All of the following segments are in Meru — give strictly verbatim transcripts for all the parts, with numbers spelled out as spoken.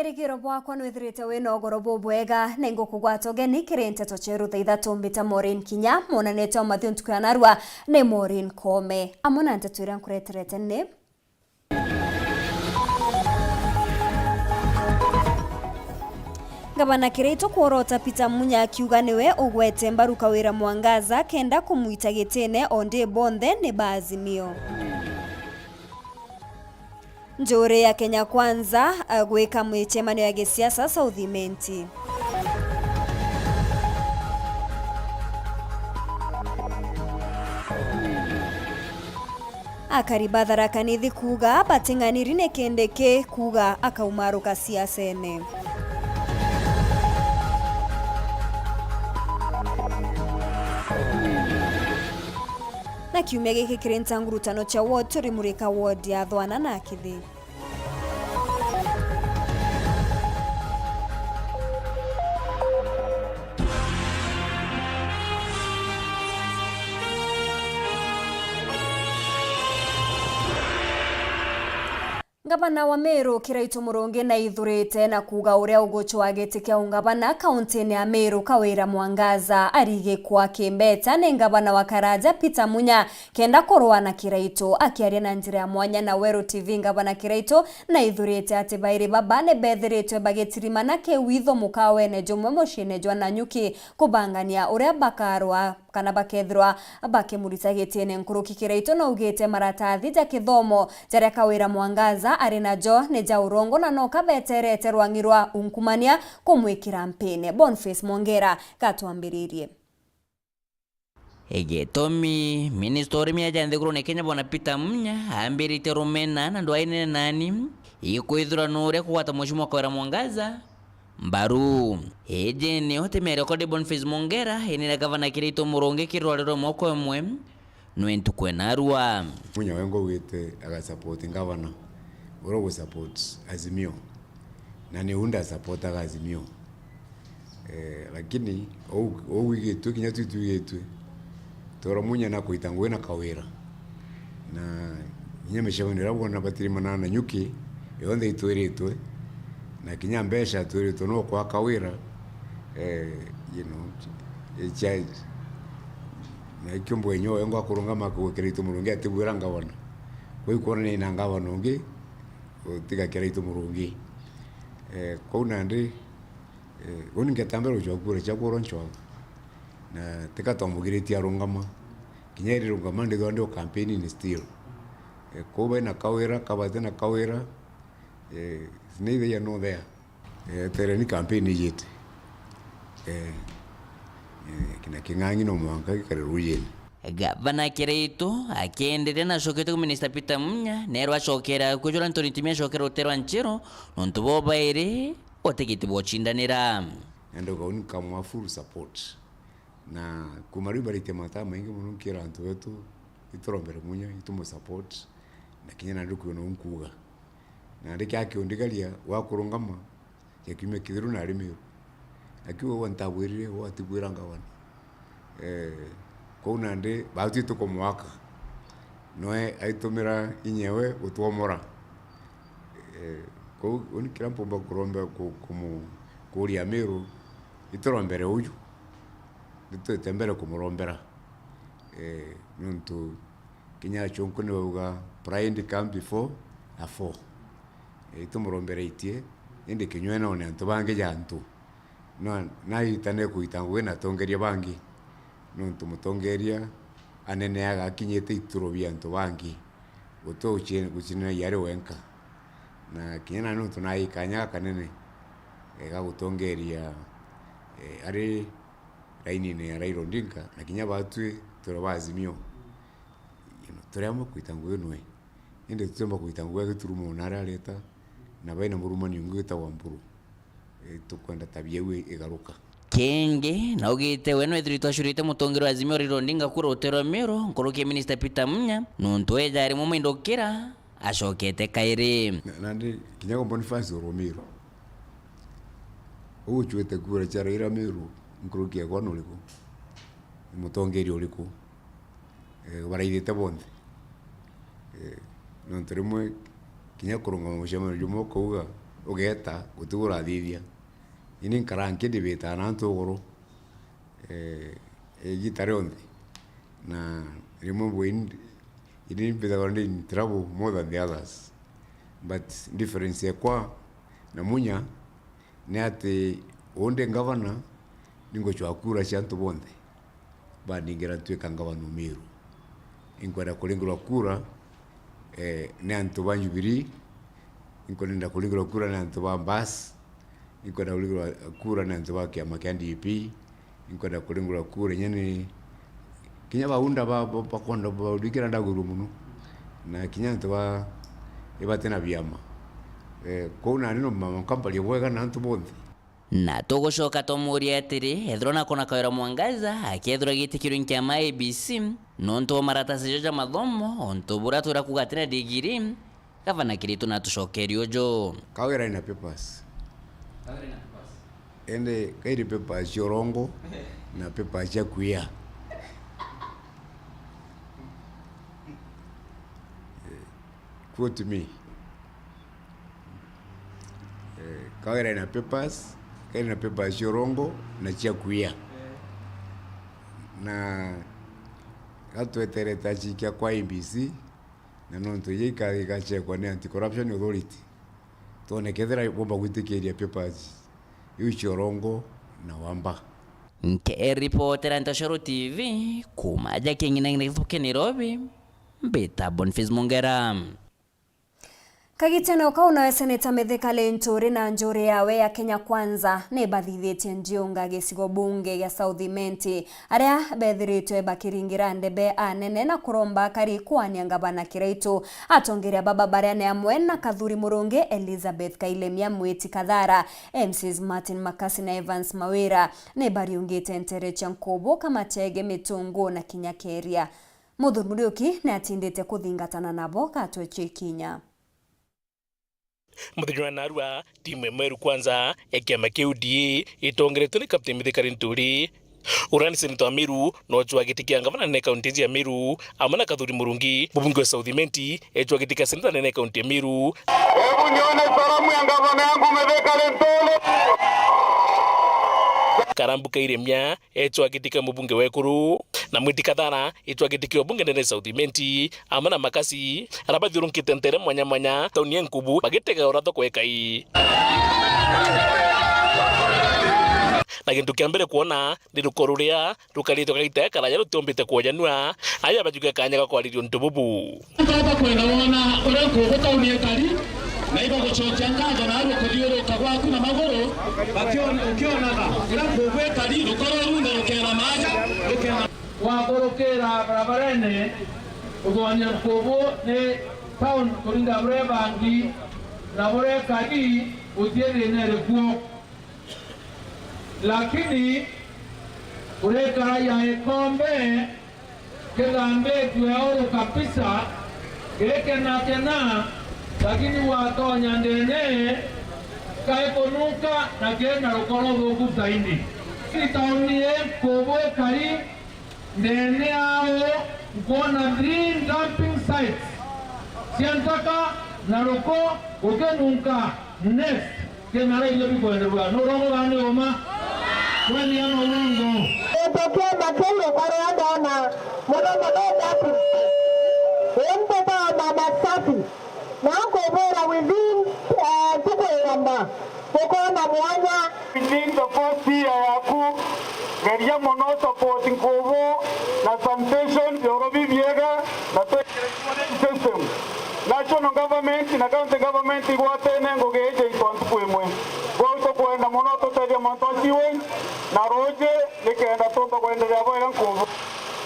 Wigiro bwakwa nwithirite wina ugoro bubwega, na ingukugwata ugeni kiri nteto cieru thaa ithatu. Mbita Maureen Kinya, mwonanite wa Mathiu ntuku ya narua ni Maureen Koome. Amwe na nteto iria nkureterete ni: Ngavana Kiraitu kworota Peter Munya akiuga niwe ugwete mbaru Kawira Mwangaza kenda kumwita gitine, o ndi bonthe ni ba Azimio. Njuri ya Kenya Kwanza, eh, gwika micemanio ya gisiasa South Imenti. Akari ba Tharaka Nithi kuuga bating'aniri ni Kindiki kuuga akaumaruka siasene. Na kiumia giki kiri ntangurutano cia ward, turimurika ward ya Thwana na Kithi. Ngavana wa Meru Kiraitu Murungi naithurite na kuuga uria ugucwa giti kia ungavana kauntini ya Meru Kawira Mwangaza arigikwa kimbeta ni ngavana wa Karaja Peter Munya kenda kurua na Kiraitu. Akiaria na njira ya mwanya na Weru T V, ngavana Kiraitu naithurite ati bairi baba ni bethiritwe bagitirimana kiwitho mukawene jumwe muciine jwa Nanyuki kubangania uria bakarua kana bakethirwa bakimurita gitine. Nkuruki Kiraitu naugite maratathi ja kithomo jaria Kawira Mwangaza ari najo ni ja urongo na noka beterete rwang'i rwa unkumania kumwikira mpine. Boniface Mwongera gatwambiririe. Gitumi, minista urimi aja nthigurune Kenya Bwana Peter Munya ambiritie rumena na ndwainene nani ikwithirwa nuria kugwata Mheshimiwa Kawira Mwangaza mbaru. Iji nio ti miario kodi Boniface Mwongera, indi na gavana Kiraitu Murungi kiri rwari rwa moko imwe nwe ntuku enarua. Munya we ngwite aga support gavana uria ugu support Azimio, na ni u nda supportaga Azimio. Eh, lakini ou, ou igitwe, kinya twi twigitwe, tora Munya na kuita ngugi na Kawira. Na kinya micemanio iria bwona batirimana na Nanyuki, yonthe itwiritwe, na kinya mbeca twiritwe no kwa Kawira, eh, you know, eh, cia, na ikio mbwenyo yo ngwa kurungama kugwikira itu Murungi atibwira ngavana. Kwi kwona ni na ngavana ungi, utiga Kiraitu Murungi. Eh, kou nandi, Eh, uni ngetambira gucoka kura ciakwa uria ncwaga. Na tika twamugiritie arungama. Kinya iri rungama ndithwa ndi o campaign-ini still. Eh, kou bai na Kawira, kabati na Kawira. Eh, it's neither here nor there. Eh, tereni campaign ijite. Eh, eh, kina king'ang'i no mwanka gikare rujini. Gavana Kiraitu akienderia na acokete ku Minista Peter Munya, neerwa acokere akujura Anthony Ntumi acokere rutere rwa Nchiro, nontu bo bairi utigiti bwa ucindanira. Nenda uga uni nkamwa full support. Na kuma riu baritie mataa maingi mono nkira antu betu, iturombere Munya, itumu support, na kinya nandi kwina u nkuuga. Nandi kia kiundigaria gwa kurungama, kia kiumia kithiru nari Miru. Akiuga, "Ugwe ntabwirire, ugwe atibwira ngavana." Eh, kou nandi, baatwi tukumwaka. Noe aitumira inyewe gutwomora. Eh, kou, uni kiria mpumba kurombe-, ku-, kumu-, kuuria Miru, iturombere uju. Nitwite mbere kumurombera. Eh, nontu kinya achunku ni bauga, "Pride come before a fall." Eh, itumurombereitie, indi kinywene one antu bangi ja antu. No, naitane kuita ngugi na atongeria bangi, nontu mutongeria anene agakinyite ituro bia antu bangi, guti uci-, gucinanagia ari wenka. Na kinya na nontu nai kanya gakanene, eh, ga gutongeria, eh, ari rainine ya Raila Odinga, na kinya batwi turi ba Azimio. You know, turi amwe kuita ngugi nwe. Indi tutiumba kuita ngugi agiturumo na aria areta, na baina murumani ungi witagwa Mburu. Eh, tukwenda tabia iu igaruka. Kingi, naugite we nwethiritwe acurite mutongeria wa Azimio Raila Odinga kura rutere rwa Miru, nkuruki ya Minista Peter Munya, nontu eja ari mumwe indukira, acokete kairi. Na, nandi, kinya gwa Boniface uru Miru. Uu ucuite kura cia Raila Miru, nkuruki yakwa nuriku? Ni mutongeria uriku? Eh, baraithite bonthe. Eh, nontu rimwe kinya kurungama mucemanio jumwe ukauga, Ugeeta, guti urathithia. Ini nkaraa nkidibitaa na antu uguru, eh, igita rionthe. Na rimwe bwin-, ini mbithagwa ndi in trouble more than the others. But difference ekwa na Munya ni ati uu ndi ngavana, ningucwaa kura cia antu bonthe bandingira ntuika ngavana o Meru. Inkwenda kuringirwa kura, eh, ni antu ba Jubilee, inkwenda kuringirwa kura ni antu ba Mbas, inkwenda kuringirwa kura ni antu ba kiama kia D P, inkwenda kuringirwa kura inya ni kinya baunda ba, ba, bakwenda barikira ndaguru mono, na kinya antu ba, ibati na biama. Eh, kwou nani no mama nkamparia bwega na antu bonthe. Na tugucoka tumuuria atiri, ethirwa nakona Kawira Mwangaza akethirwa gitikirwe nkiama A B C, nontu bwa maratasi jo ja mathomo, ontu buria twira kuuga atina digiri, Gavana Kiritu natucokerie uju. Kawira ina papers. Indi kairi papers cia urongo na papers cia kuia. Eh, quote me. Eh, Kawira ina papers, kairi na papers cia urongo na cia kuia. Na gatweterete acikia kwa A B C, na nontu ija ika-, igachekwa ni Anti-Corruption Authority, twone kethira bomba gwitikiria papers iu cia urongo na wamba. Nkiripotera Ntoshoro T V, kuuma aja King'ina Nairobi, mbita Boniface Mongera. Kagitene o kau nawe Seneta Mithika Linturi na njuri yawe ya Kenya Kwanza ni bathithitie ndiunga gicigo bunge gia South Imenti, aria bethiritwe bakiringira ndebe anene na kuromba akari kwania ngavana Kiraitu. Atongeria baba baria ni amwe na Kathuri Murungi, Elizabeth Kailemia, Mwiti Kathara, M Cs Martin Makasi na Evans Mawira. Ni bariungite ntere cia Nkubu, Kamachege, Mitungu na kinya Keria. Muthuri Muriuki ni atindite kuthingatana nabo gatwe cia ikinya. Muthenya wa narua, timu ya Meru Kwanza ya kiama kia U D A itongeretwe ni Captain Mithika Linturi, uria ni seneta wa Meru na ecwaa giti kia ngavana nene kaunti ya Meru, amwe na Kathuri Murungi, mubunge wa South Imenti, ecwaa giti kia seneta nene kaunti ya Meru. Hebu nione salamu ya gavana yangu Mithika Linturi. Karambu Kairemia, ecwaa giti kia mubunge wa Ekuru, na Mwiti Kathara, ecwaa giti kia ubunge ndene South Imenti, amwe na Makasi, aria bathiurunkite ntere mwanya mwanya tauni ya Nkubu, bagitega uria thoko ikai. Na gintu kia mbere kwona ni ruko ruria rukarite kagita karaya rutiombite kwojanua, aja bajuke kanya ga kwariria untu bubu. Baba kwenda wona uria Nkubu tauni ikari, na ibagucokia ngatho na arua kuthiuruka gwaku na maguru, bakiona, ukionaga uria Nkubu ikari, rukoro runthe rukera maja, rukera. Wakurukira barabarene, uthoonia Nkubu ni town kuringa buria ibangi na buria ikari, gutii thina iri kuo. Lakini urikara ya ikombe kithambitue uru kabisa, gikenakena, lakini watonya ndene, kaikununka na kina rukoro ruthuku zaidi. Ni tauni ii Nkubu ikari, ndene yao nkwona three dumping sites cia ntaka na ruko gukinunka. Next, kina raithio bikwenderwa. Nurongo kana ni uma? Kwenia mawingo. Itukia makiri karia ndona muno muno dumping site. Ii mpeta mama safi. Na nkubwira within, eh, ntuku igana, ukoona mwanya. Within the first year yaku, geria mono support Nkubu na sanitation, bioro bibiega, na twikire drainage system. National government na county government igwatene ngugi iji itwa ntuku imwe. Kwou tukwenda mono tutethia mantu a sewage na ruuji, nikenda tumba kwenderea bwega Nkubu.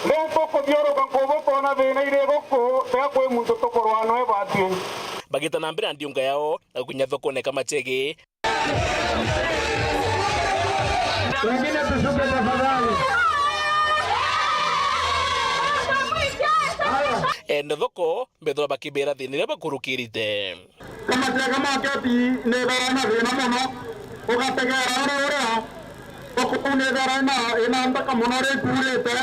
Riu tukuthiuruka Nkubu, twona thina iri guku, tiga kwi muntu tukurwaa nawe batwi. Bagita na mbere na ndiunga yao na gukinya thokone Kamachege. Wengine tushuke tafadhali. Haya. Ene thoko mbethirwa bakibera thina iria bakurukirite. Kamachege market ni ithara ina thina mono, ugategera uri uria, thoko kuu ni ithara ina, ina nthaka mono, ri ikurite.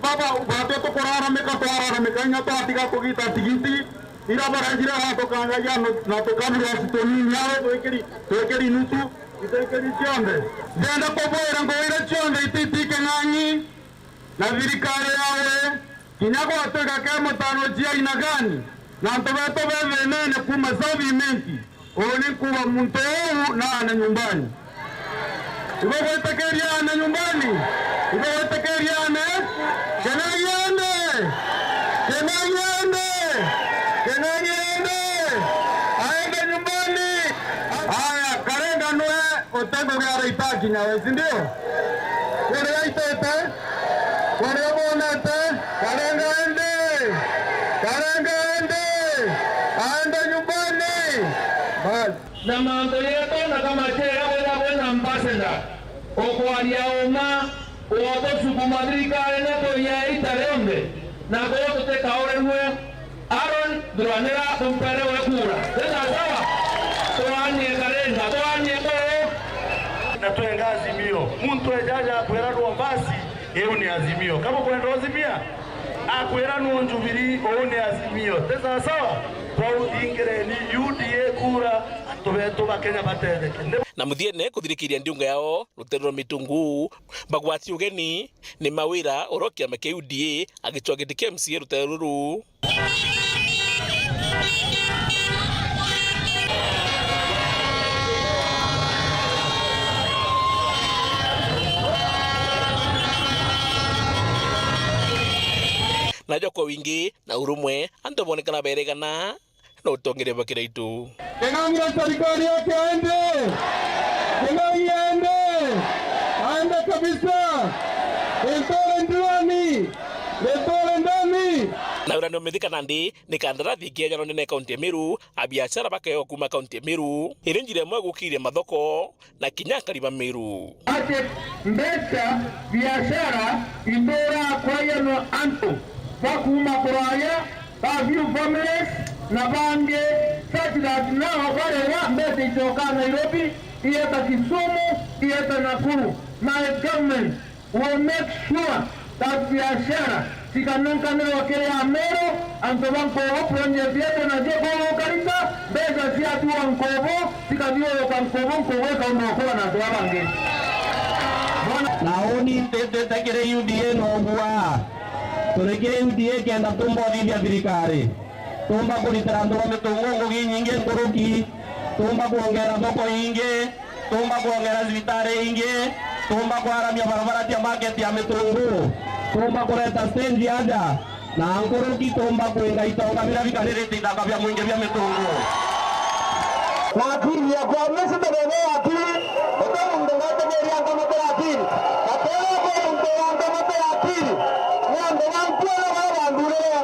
Baba, batwi tukuraramika, twararamika, inya twatiga kugita tigiti, Ira barajira na tukangagia nu-, na tukabura tunini aro twikiri, twikiri nutu, itwikiri cionthe. Ndenda kubwira ngugi iria cionthe ititi King'ang'i na thirikari yawe, kinya gwatuika ke mutano cia aina gani, na antu betu be thinene kuuma South Imenti. Uu ni kuuga muntu uu naane nyumbani. Ibo gwitikiria aane nyumbani? Ibo gwitikiria aane? King'ang'i aende! King'ang'i aende! King'ang'i aende! Aende nyumbani! Aya, Karenga nwe utegugira itakinya we, si ndio? Kuria itete? Kuria bonete? Karenga aende! Karenga aende! Aende nyumbani! Bas. Na mantu yetu na kama chera wira bwina ambassador, ukwaria uma, utusukuma thirikari ni tuye ita rionthe, na kuu tutikaurerue. Aaron, thuranira umpere we kura. Ni sawa? Tuanie Karenga, tuanie kuu. Na twenga Azimio. Muntu ejaja akwira rwa mbasi, iu ni Azimio. Kama kwenda Azimia, akwira nu Jubilee, uu ni Azimio. Ni sawa sawa? Kwou thingireni U D A kura, antu betu ba Kenya batetheke. Ni Na muthiene kuthirikiria ndiunga yao rutere rwa Mitunguu, bagwati ugeni ni Mawira, uria wa kiama kia U D A, agicwa giti kia M C A rutere ruru. Najo kwa wingi na urumwe, antu bonekana berigana na utongeria bwa kiraitu. King'ang'i na serikali yake aende! King'ang'i aende! Aende kabisa! Ritore ndani! Ritore ndani! Na uria ni umithika nandi ni kandarathi kieja nonene kaunti ya Meru, abiashara bakeewa kuuma kaunti ya Meru, iri njira imwe gukiria mathoko na kinya akari ba Meru. Ati mbeca, biashara, itura kwayanwa antu ba kuuma kuraya, ba few families na bangi, such that now baria mbeca icokaa Nairobi, ieta Kisumu, ieta Nakuru. My government will make sure that biashara cikanenkanirwa kiri Ameru, antu ba Nkubu, project yetu na cio kuu Karita, mbeca ciatua Nkubu, cikathiuruka Nkubu, Nkubu ikauma ukura na antu aba bangi. Bona? Na uni ntitite kiri U D A nobua. Turi kiri U D A kenda tumba uthithia thirikari. Tumba kuritira antu ba Mitungu ngugi inyingi nkuruki. Tumba kwongera thoko ingi. Tumba kwongera cibitari ingi. Tumba kwaramia barabara cia market ya Mitungu. Tumba kureta stage aja. Na nkuruki tumba kwinga itonga biria bikaririte ithaka bia mwingi bia Mitungu. Na akili ya kwa misi tebebe ya akili, uta muntu ngatigeria nkamutera akili. Atera kwa muntu wa nkamutera akili. Ni antu ba nkuona baba bandurire.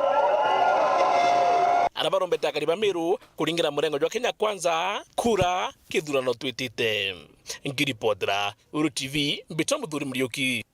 Aria barombete akari ba Meru kuringana na murengo jwa Kenya Kwanza, kura kithurano twitite. Nkiripotera Uru T V, mbitwa Muthuri Muriuki.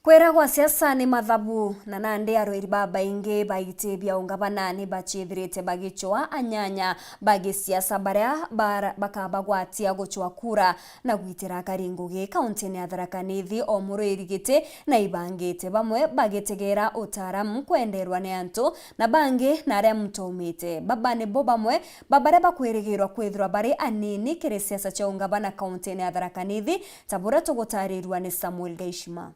Kwiragwa siasa ni mathabu, na nandi arwiri babaingi ba iti bia ungavana ni baciithirite bagicwaa anyanya ba gisiasa baria bara-, bakabagwatia gucwaa kura na gwitira akari ngugi kauntine ya Tharaka Nithi. O murwiri giti na ibangite, bamwe bagitegera utaaramu kwenderwa ni antu, na bangi na aria muntu aumite. Baba nibo bamwe ba baria bakwirigirwa kwithirwa bari anini kiri siasa cia ungavana kauntine ya Tharaka Nithi, ta buria tugutarirua ni Samuel Gaishima.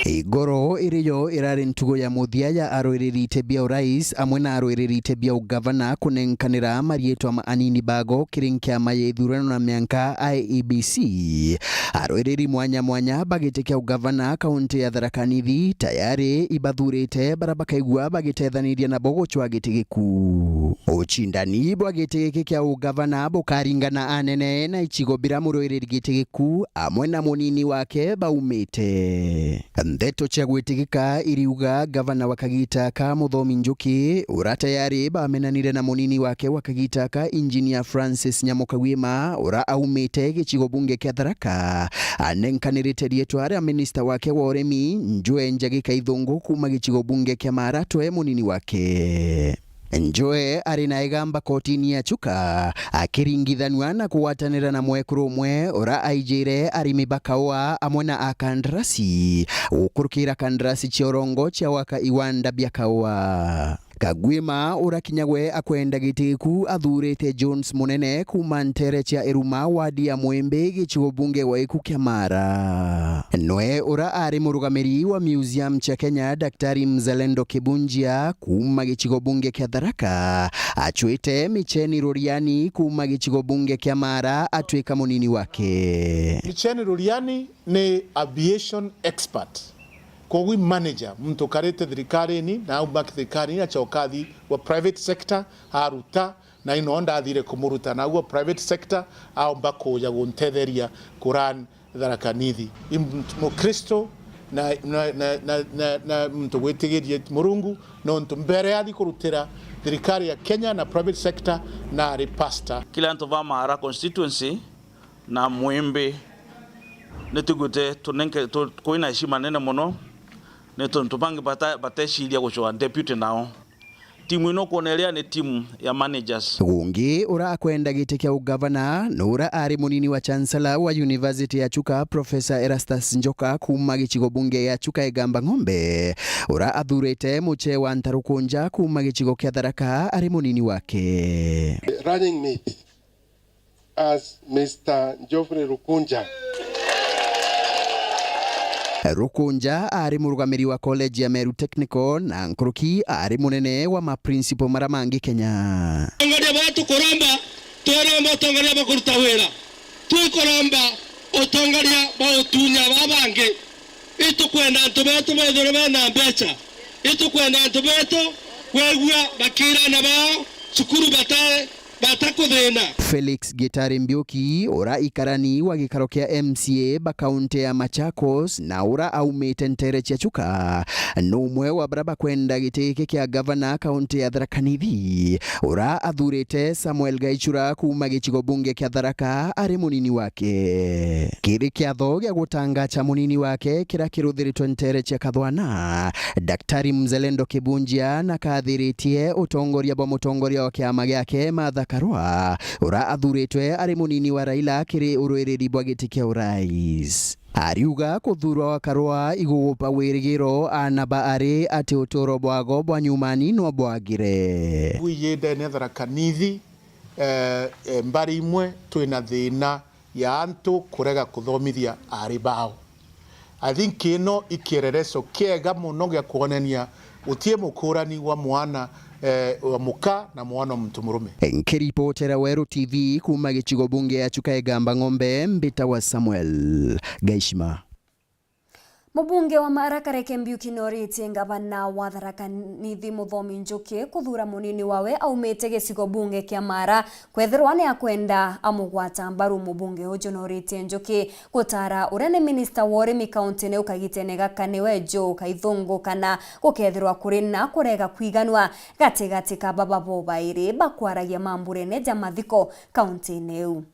Igoro iri yo irari ntugo ya muthia ya arwiriri ite bia urais amwe na arwiriri ite bia ugavana kunenkanira marietwa ma anini bago kiri nkiama ya ithurano na mianka I E B C. Arwiriri mwanya mwanya ba giti kia ugavana kaunti ya Tharaka Nithi tayari ibathurite bara bakaigua bagitethaniria nabo gucwa giti giku. Ucindani bwa giti giki kia ugavana bukaringana anene na icigo bira murwiriri giti giku amwe na munini wake baumite. Ndeto cia gwitigika iriuga gavana wa kagita ka Muthomi Njuki, ura tayari bamenanire na munini wake wa kagita ka Engineer Francis Nyamukagwima, ura aumite gicigo bunge kia Tharaka, anenkanirite rietwa ria minista wake wa urimi, Njue Njagi Kaithungu, kuma gicigo bunge kia Maratwe, munini wake. Njoe ari na igamba kotini ya Chuka akiringithanua na kugwatanira na mwekuru umwe ura aijire arimi ba kaua amwe na akandarasi gukurukira kandarasi cia urongo cia gwaka iwanda bia kaua. Kagwima ura kinya gwe akwenda giti giku athurite Jones Munene kuuma ntere cia Iruma wadi ya Mwimbi gicigo bunge gwa iku kia Mara. Nwe ura ari murugamiri wa Museum cia Kenya Daktari Mzalendo Kibunjia kuuma gicigo bunge kia Tharaka acwite Micheni Ruriani kuuma gicigo bunge kia Mara atwika munini wake. Micheni Ruriani ni aviation expert. Koguo i manager, muntu ukarite thirikarini na auma thirikarini acoka athi wa private sector aruta, na ino ndathire kumuruta na wa private sector aomba kuja guntetheria ku run Tharaka Nithi. I muntu Mukristo na, na, na, na, na, na muntu gwitigirie Murungu, nontu mbere athi kurutira thirikari ya Kenya na private sector na ari pastor. Kila antu ba Mara constituency na Mwimbi, ni tugwite tunenke tu-, kwina heshima nene mono, ni tontu bangi bata-, bateciria gucwa deputy nao. Timu ino kwona iria ni timu ya managers. Gungi ura akwenda giti kia ugavana nura ari munini wa chancellor wa University ya Chuka, Professor Erastus Njoka kuuma gicigo bunge ya Chuka Igamba Ng'ombe, ura athurite muche wa Ntarukunja kuuma gicigo kia Tharaka ari munini wake. Running mate as Mister Geoffrey Rukunja. Rukunja ari murugamiri wa college ya Meru Technical na nkuruki ari munene wa ma principal mara mangi Kenya. Atongoria ba tukuromba, turomba utongoria ba kuruta wira. Twikuromba utongoria ba utunya ba bangi. Itukwenda antu betu bethirwe bena mbeca. Itukwenda antu betu kwigua bakirana bao cukuru batae batakuthina. Felix Gitari Mbiuki, ura ikarani wa gikaro kia M C A ba kaunti ya Machakos na ura aumite ntere cia Chuka, ni umwe wa bara bakwenda giti giki kia gavana kaunti ya Tharaka Nithi, ura athurite Samuel Gaichura kuuma gicigo bunge kia Tharaka ari munini wake. Kiri kiatho gia gutangacha munini wake kiria kiruthiritwe ntere cia Kathwana, Daktari Mzalendo Kibunjia nakathiritie utongoria bwa mutongoria wa kiama giake Martha Karua, ura athuritwe ari munini wa Raila kiri urwiriri bwa giti kia urais. Ariuga kuthurwa gwa Karua igugupa wirigiro aana ba ari ati uturo bwago bwa nyumani no bwagire. Ngui yi ndene Tharaka Nithi, eh, eh, mbari imwe twina thina ya antu kurega kuthomithia aari bao. I think ino i kielelezo kiega mono gia kwonania gutii mukurani wa mwana, eh, wa muka na mwana wa muntu murume. Nkiripotera Weru T V kuuma gicigo bunge ya Chuka Igamba Ng'ombe, mbitawa Samuel Gaishima. Mubunge wa Mara Kareke Mbiuki noritie ngavana wa Tharaka Nithi Muthomi Njuki kuthura munini wawe aumite gicigo bunge kia Mara kwethirwa ni akwenda amugwata mbaru. Mubunge uju noritie Njuki gutara uria ni minista wa urimi kaunti-ini u kagitene gaka niwe Joe Kaithungu kana gukethirwa kuri na kurega kwiganwa gatigati ka baba bo bairi bakwaragia mamburene ja mathiko kaunti-ini iu.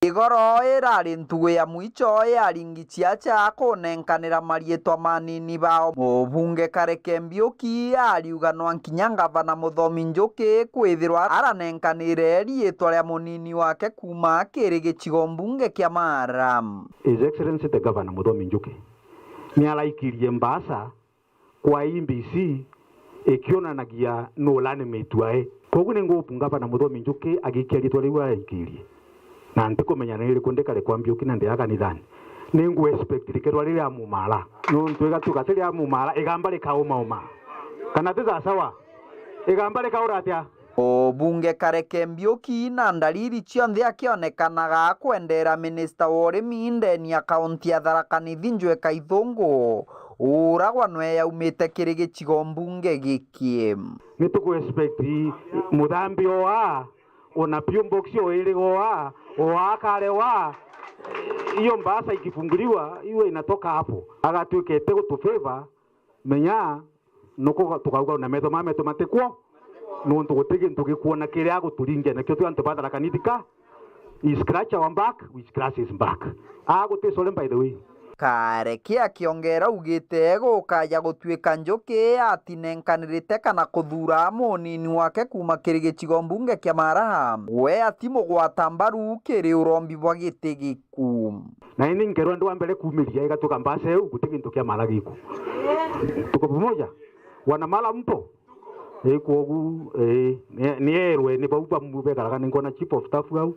Igoro irari ntugu ya mwicho ya aringi ciacha kunenkanira mariitwa ma anini bao. Mubunge Kareke Mbiuki ariuga nwa nkinya ngavana Muthomi Njuki kwithirwa aranenkanire riitwa ria munini wake kuuma kiri gicigo mbunge kia Mara. His Excellency the Governor Muthomi Njuki ni araikirie mbaasa kwa I E B C ikionanagia nu running mate wae. Koguo ni ngupu ngavana Muthomi Njuki agikia riitwa riu araikirie. Na ntikumenya ni iriku ndikare kwa Mbiuki na ndi a kanithani. Ni ngu expect rikeethirwa riri a mumara. Nontu igatuika ti ria mumara, igamba rikaumauma. Kana ti sawasawa? Igamba rikaura atia? Mubunge Kareke Mbiuki na ndariri cionthe akionekanaga kwendera minista wa urimi ndeni ya kaunti ya Tharaka Nithi Njuki Kaithungu, uragwa nwe yaumite kiri gicigo mbunge giki. Ni tuku expect muthambi oa, ona P O box oiriga oa, oa kare oa, hiyo mbaasa ikifunguliwa, iwe inatoka hapo. Agatuika ite gutu favor, menya nuko tukauga na metho ma metho matikwo, nontu guti gintu gikuona kiria aguturingia nakio twi antu ba Tharaka Nithi ka. He scratch our back, we scratch his back. Ah, guti solemn by the way. Kareke akiongera augite gukaja gutuika njuki atinenkanirite kana kuthuura munini wake kuuma kiri gicigo mbunge kia Maraha, we atimugwata mbaru kiri urombi bwa giti giku. Na ini nkerwa ndi wa mbere kuumiria, igatuika mbasa iu guti gintu kia Mara giku. Tuko pamoja? Wana Mara mpo? Ii, kwogu, ii, ni, ni erwe ni bau bamu bekaraga, ni nkwona chief of staff au.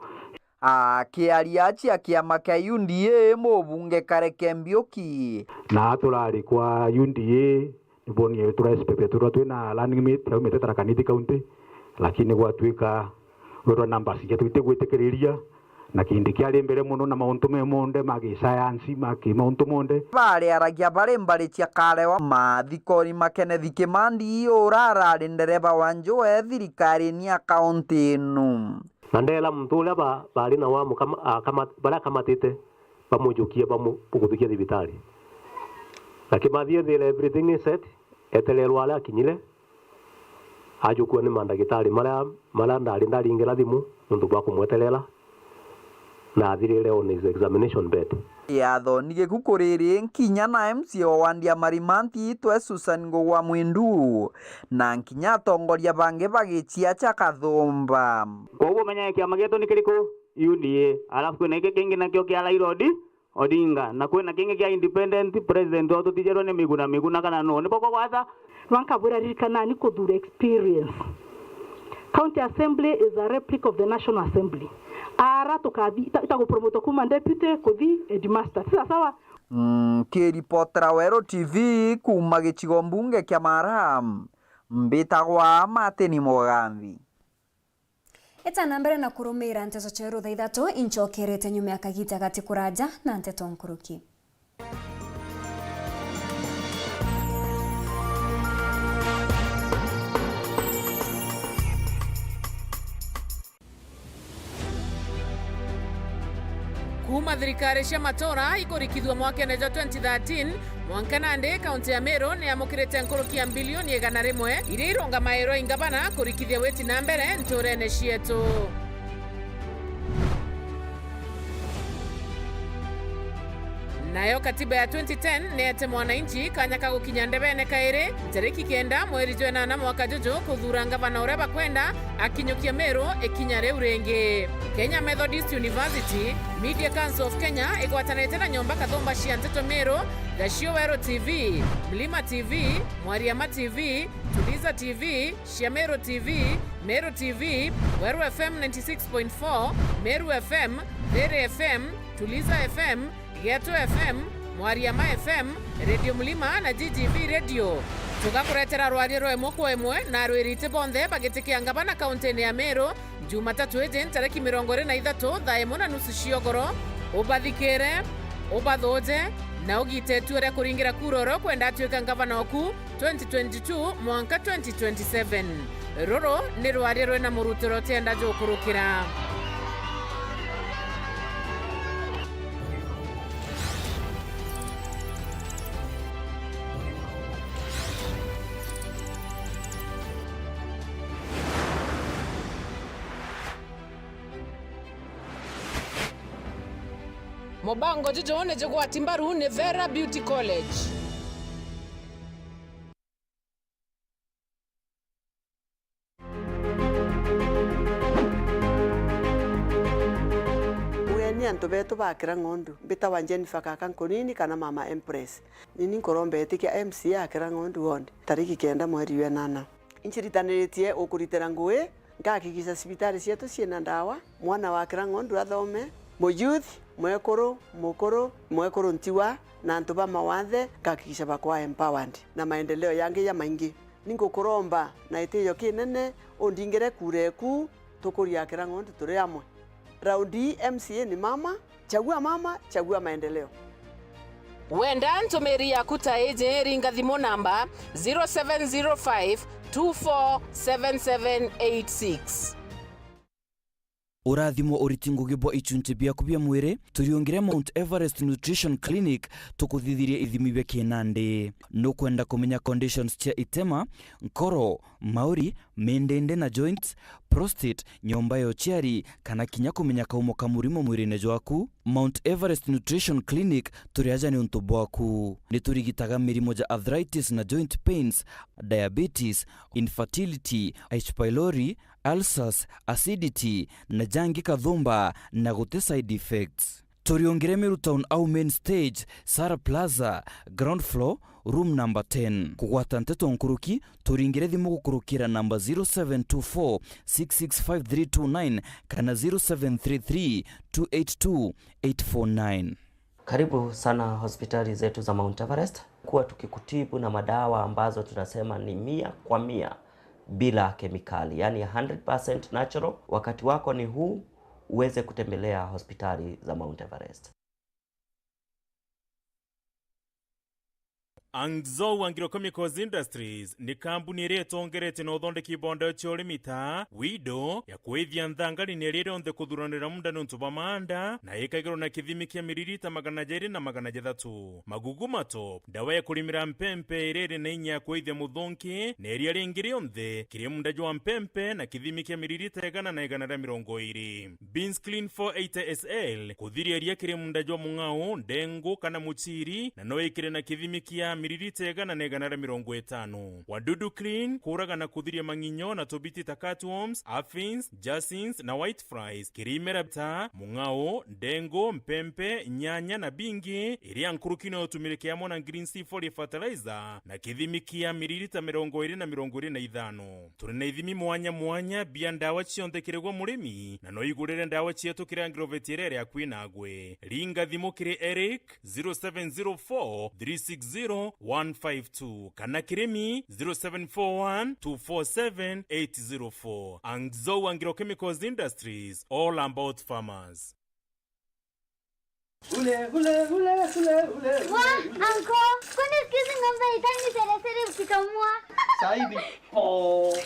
Akiaria acia kiama kia U D A, mubunge Kareke Mbiuki. Na turari kwa U D A, ni bonie tura S P P turwa twina running mate, aumite Tharaka Nithi County, lakini gwatuika wetwa numbers cia tutigwitikiriria, na Kindiki ari mbere mono na mauntu me monthe ma gisayansi, ma ki mauntu monthe. Bariaragia bari mbari cia Karewa, mathikoni ma Kenneth Kimandi, ura arari ndereba wa njoe thirikarine ya kaunti ino. Na ndeera muntu uria ba-, baari na wa mukama-, akama-, baria akamatite bamujukie bamu-, bukuthukia thibitari. Na Kimathi ethire everything is set, etererwa aria akinyire, ajukua ni mandagitari maria, maria ndari ndaringira thimu nontu bwa kumweterera, na athirire on his examination bed. Kiatho ni giku kuriri nkinya na M C A wa wandi ya Marimanti itwe Susan Ngugwa Mwindu, na nkinya atongoria bangi ba gichia cha Kathumba. Kwoguo menya kiama gietu ni kiriku? U D A. Alafu kwina giki kingi nakio kia Raila Odi-, Odinga. Na kwina kingi kia independent, president wao tutijerwe ni Miguna Miguna kana no. Nibo kugwata? Rwankabwira, ririkanani kuthuura experience. County Assembly is a replica of the National Assembly. Ara tukathi, ita-, itagupromotwa kuma deputy kuthi headmaster. Si sawa? Mm, nkiripotera Weru T V kuuma gicigo mbunge kia Mara, mbitagwa Martin Mugambi. Eta na mbere na kurumiira nteto cieru thaa ithatu, incokerete nyuma ya kagiita gati kuraja na nteto nkuruki. Kuuma thirikari cia matuura ikurikithua mwakene jwa twenty thirteen, mwanka nandi, kaunti ya Meru ni yamukirite nkuruki ya mbilioni igana rimwe iria irungamairwe i ngavana kurikithia witi na mbere ntuurene cietu. Nayo katiba ya twenty ten neete mwananchi kanya ka gukinya ndebene kairi, ntariki kenda mweri jwa enana mwaka juju, kuthuura ngavana uria bakwenda akinyukia Meru ikinya riu ringi. Kenya Methodist University, Media Council of Kenya igwatanite na nyomba kathumba cia nteto Meru, Gacio Weru T V, Mlima T V, Mwariama T V, Tuliza T V, Cia Meru T V, Meru T V, Weru F M ninety six point four, Meru F M, Thiri F M, Tuliza F M, Geto F M, Mwariama F M, Radio Mlima na G G V Radio. Tugakuretera rwaria rwa imwe kwa imwe na arwiriti bonthe bagitikia ngavana kauntini ya Meru, Jumatatu iji ntariki mirongo iri na ithatu thaa imwe na nusu cia ugoro. Ubathikire, ubathuje, na ugite itua ria kuringira kura uria ukwenda atuika ngavana oku twenty twenty-two mwanka twenty twenty-seven. Ruru ni rwaria rwina murutiro utienda jukurukira. Mubango juju ni jugwati mbaru ni Vera Beauty College. Ugeni antu betu bakira ng'ondu. Mbitawa Jennifer Kaka Nkunini kana Mama Empress. Nini nkuromba itikia M C A akira ng'ondu ward, tariki kenda mweri wa enana. Inciritaniritie ukuritira ngui, ngakikisha cibitari cietu ciina ndawa, mwana wa kira ng'ondu athome, muyouth, mwekuru, mukuru, mwekuru ntiwa, na antu ba mawathe, ngakikisha bakwa empowered, na maendeleo yangi jamaingi. Ningukuromba na itiyo kinene, undingire kura eku, tukurie akira ng'ondu turi amwe. Raundi ii M C A ni mama, chagua mama, chagua maendeleo. Wenda ntumiri yaku ta iji, ringa thimu namba zero seven zero five two four seven seven eight six. Urathimwo uriti ngugi bwa ichunchi biaku bia mwiri, turiungire Mount Everest Nutrition Clinic tukuthithirie ithimi bia kinandi. Nukwenda kumenya conditions cia itema, nkoro, mauri, mindindi na joints, prostate, nyomba ya uciari, kana kinya kumenya kaumo ka murimo mwirine jwaku. Mount Everest Nutrition Clinic turi aja niuntu bwaku. Ni turigitaga mirimo ja arthritis na joint pains, diabetes, infertility, H. pylori, ulcers, acidity, na jangi kathumba na guti side effects. Turiongire Meru Town au main stage, Sara Plaza, ground floor, room number ten. Kugwata nteto nkuruki, turingire thimu gukurukira namba zero seven two four six six five three two nine kana zero seven three three two eight two eight four nine. Karibu sana hospitali zetu za Mount Everest. Kuwa tukikutibu na madawa ambazo tunasema ni mia kwa mia bila kemikali, yani hundred percent natural. Wakati wako ni huu uweze kutembelea hospitali za Mount Everest. Angzou Agrochemicals Industries ni kambuni iria itongeretie na uthondeki bwa ndawa cia urimi ta Wido ya kwithia nthangari na iria rionthe kuthuranira munda niuntu bwa maanda, na ikagirwa na kithimi kia miririta magana jairi na magana jathatu. Magugu Matop, ndawa ya kurimira mpempe iria iri na inya ya kwithia muthunki na iria ringi rionthe kiri munda jwa mpempe na kithimi kia miririta igana na igana ria mirongo iri. Beans Clean four eighty S L, kuthiria ria kiri munda jwa mung'ao, ndengu kana muchiri, na no ikire na kithimi kia miririta igana na igana ria mirongo itano. Wadudu Clean, kuraga na kuthiria mang'inyo na tubiti ta cutworms, aphids, jacins na white flies, kiri imera ta mung'ao, ndengu, mpempe, nyanya na bingi, iria nkuruki no utumire kiamwe na Green C forty fertilizer, na kithimi kia miririta mirongo iri na mirongo iri na ithano. Turi na ithimi mwanya mwanya bia ndawa cionthe kiri gwe murimi, na no igurire ndawa cietu kiri Agrovet iria iri akui nagwe. Ringa thimu kiri Eric, zero seven zero four three six zero one five two, kana kiri mi, zero seven four one two four seven eight zero four. Angzou Agrochemicals Industries, all about farmers. Ule, ule, ule, ule, ule, ule. Wa, anko, kwani siku hizi ng'ombe haitaki seresere ukikamua? Saidi. Po,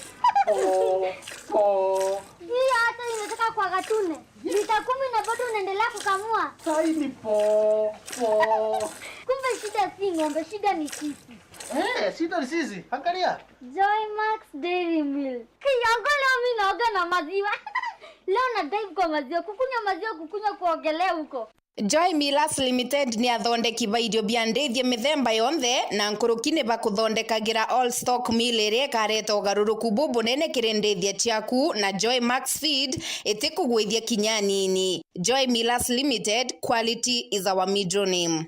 po, po. Hiyo hata imetoka kwa gatune. Lita kumi na bado unaendelea kukamua. Saidi po, po. Kumbe shida si ng'ombe, shida ni sisi. Eh, shida ni sisi. Angalia. Joy Max Dairy Milk. Kiango leo mimi naoga na maziwa. Leo na dive kwa maziwa, kukunywa maziwa, kukunywa kuogelea huko. Joy Millers Limited ni athondeki ba irio bia ndithia mithemba yonthe, na nkuruki ni bakuthondekagira all stock meal iria ikareta ugaruruku bubunene kiri ndithia ciaku, na Joy Max Feed itikugwithia kinya anini. Joy Millers Limited, quality is our middle name.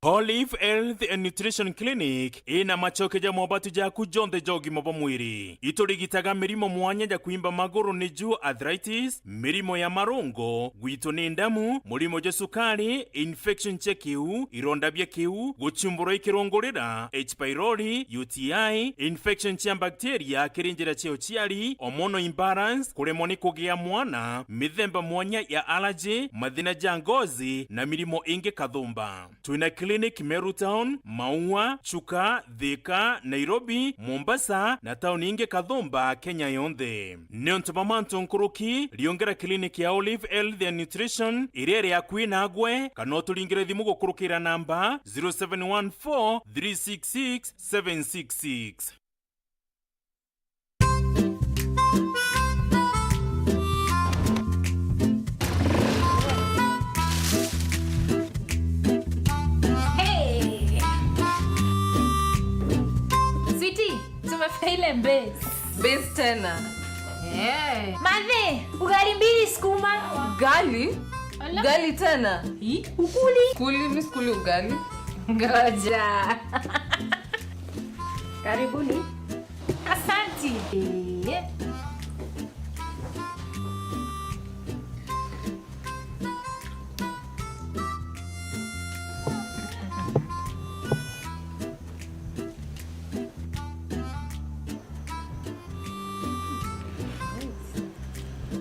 Olive Health and Nutrition Clinic ina macoke ja mobatu jaku jonthe ja ugima bwa mwiri. Iturigitaga mirimo mwanya ja kwimba maguru, niju arthritis, mirimo ya marungo, gwitu ni ndamu, murimo jwa sukari, infection cia kiu, ironda bia kiu, guchumburwa ikirungurira, H. pylori, U T I, infection cia bacteria kiri njira cia uciari, hormonal imbalance, kuremwa ni kugia mwana, mithemba mwanya ya allergy, mathina ja ngozi na mirimo ingi kathumba. Twina clinic Meru Town, Maua, Chuka, Thika, Nairobi, Mombasa na tauni ingi kathumba Kenya yonthe. Niuntu bwa mantu nkuruki, riongera clinic ya Olive Health and Nutrition iria iri akui nagwe, kana uturingire thimu gukurukira namba zero seven one four three six six seven six six. Hey! Sweetie, tumefika ile base. Base tena. Eh. Mathe, ugali mbili sukuma. Ugali? Ala. Ugali tena? Hii, ukuli. Kuli, mi sikuli ugali. Ngoja. Karibuni. Asanti. Eh.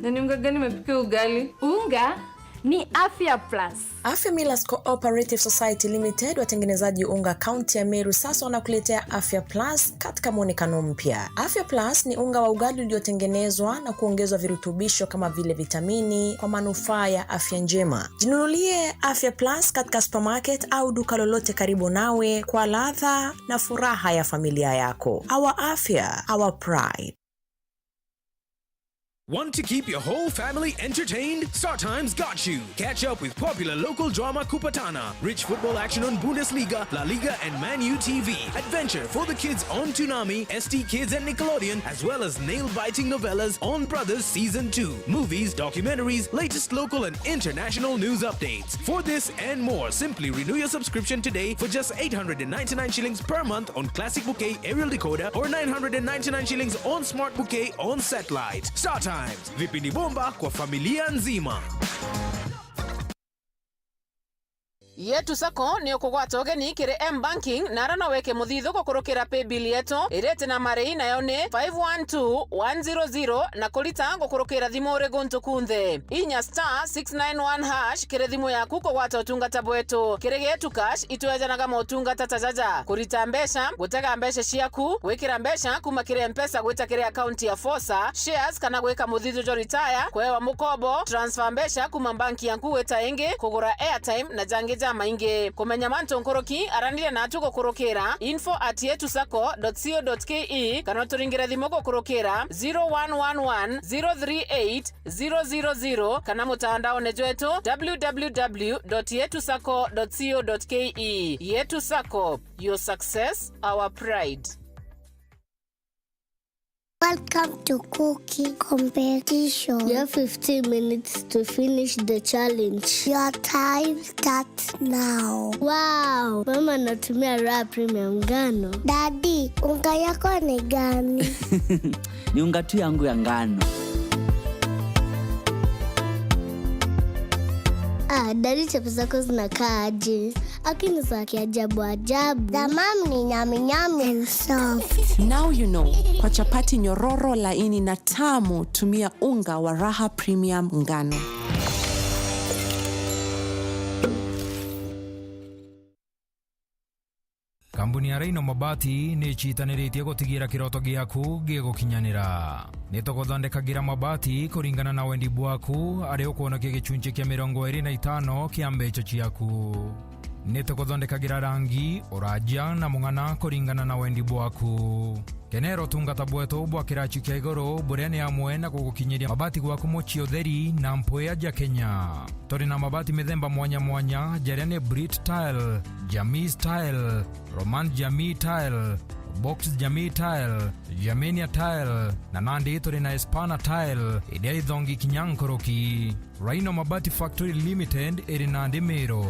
Na ni unga gani umepikia ugali? Unga Ni Afya Plus. Afya Millers Cooperative Society Limited, watengenezaji unga kaunti ya Meru, sasa wanakuletea Afya Plus katika mwonekano mpya. Afya Plus ni unga wa ugali uliotengenezwa na kuongezwa virutubisho kama vile vitamini kwa manufaa ya afya njema. Jinunulie Afya Plus katika supermarket au duka lolote karibu nawe kwa ladha na furaha ya familia yako. Our afya, our pride. Want to keep your whole family entertained? StarTimes got you. Catch up with popular local drama Kupatana, rich football action on Bundesliga, La Liga, and Man U T V, adventure for the kids on Toonami, S T Kids, and Nickelodeon, as well as nail-biting novellas on Brothers Season two, movies, documentaries, latest local and international news updates. For this and more, simply renew your subscription today for just eight hundred and ninety-nine shillings per month on Classic Bouquet aerial decoder or nine hundred and ninety-nine shillings on Smart Bouquet on satellite. StarTimes, vipindi bomba kwa familia nzima. Yetu Sacco ni ukugwata ugeni kiri M-Banking na ara no wike muthithu gukurukira paybill yetu iriti na marei, nayo ni five one two one zero zero, na kurita gukurukira thimu uri guntu kunthe. Inya star six nine one hash kiri thimu yaku kugwata utungata bwetu. Kiri Getu Cash itwejanaga motungata ta jaja: kurita mbeca, gutega mbeca ciaku, gwikira mbeca kuma kiri Mpesa gwita kiri akaunti ya Fosa, shares kana gwika muthithu jwa retire, kwewa mukobo, transfer mbeca kuma banki yaku gwita ingi, kugura airtime na jangi jamaingi. Kumenya mantu nkuruki, araniria natu gukurukira info at yetu sacco dot co dot ke kana uturingire thimu gukurukira zero one one one zero three eight zero zero zero kana mutandaone jwetu w w w dot yetu sacco dot co dot ke. Yetu Sacco, your success, our pride. Welcome to cooking competition. You have fifteen minutes to finish the challenge. Your time starts now. Wow, mama anatumia Raha Premium ngano. Daddy, unga yako ni gani? Ni unga tu yangu ya ngano. Ah, daddy, chapo zako zinakaa aje? Lakini za kiajabu ajabu. The mom ni nyami nyami and soft. Now you know, kwa chapati nyororo, laini na tamu, tumia unga wa Raha Premium ngano. Kambuni ya Rhino Mabati ni icitaniritie gutigira kiroto giaku gigukinyanira. Ni tuguthondekagira mabati kuringana na wendi bwaku, aria ukwonokia gicunci kia mirongo iri na itano kia mbeca ciaku. Ni tuguthondekagira rangi, uraja na mung'ana kuringana na wendi bwaku. Kenera utungata bwetu bwa kiraci kia iguru, buria ni amwe na gugukinyiria mabati gwaku mucii utheri na mpwia ja Kenya. Turi na mabati mithemba mwanya mwanya, jaria ni Brit Tile, Jamii Tile, Roman Jamii Tile, Box Jamii Tile, Germania Tile, na nandi turi na Espana Tile, iria ithongi kinya nkuruki. Rhino Mabati Factory Limited iri nandi Meru.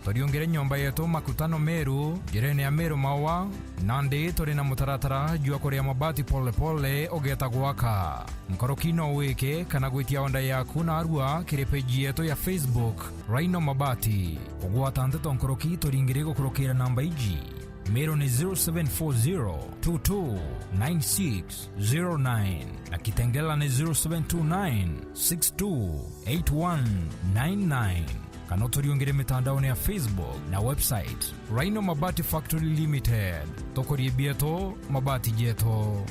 Turiungire nyomba yetu Makutano Meru, njirene ya Meru Maua, nandi turi na mutaratara jwa kuria mabati pole pole ugeeta gwaka. Nkuruki no wike kana gwitia order yaku narua kiri page yetu ya Facebook, Rhino Mabati. Kugwata nteto nkuruki turingire gukurukira namba iji. Meru ni zero seven four zero two two nine six zero nine na Kitengela ni zero seven two nine six two eight one nine nine. Kana uturiungire mitandaone ya Facebook na website, Rhino Mabati Factory Limited. Tukurie bietu, mabati jetu.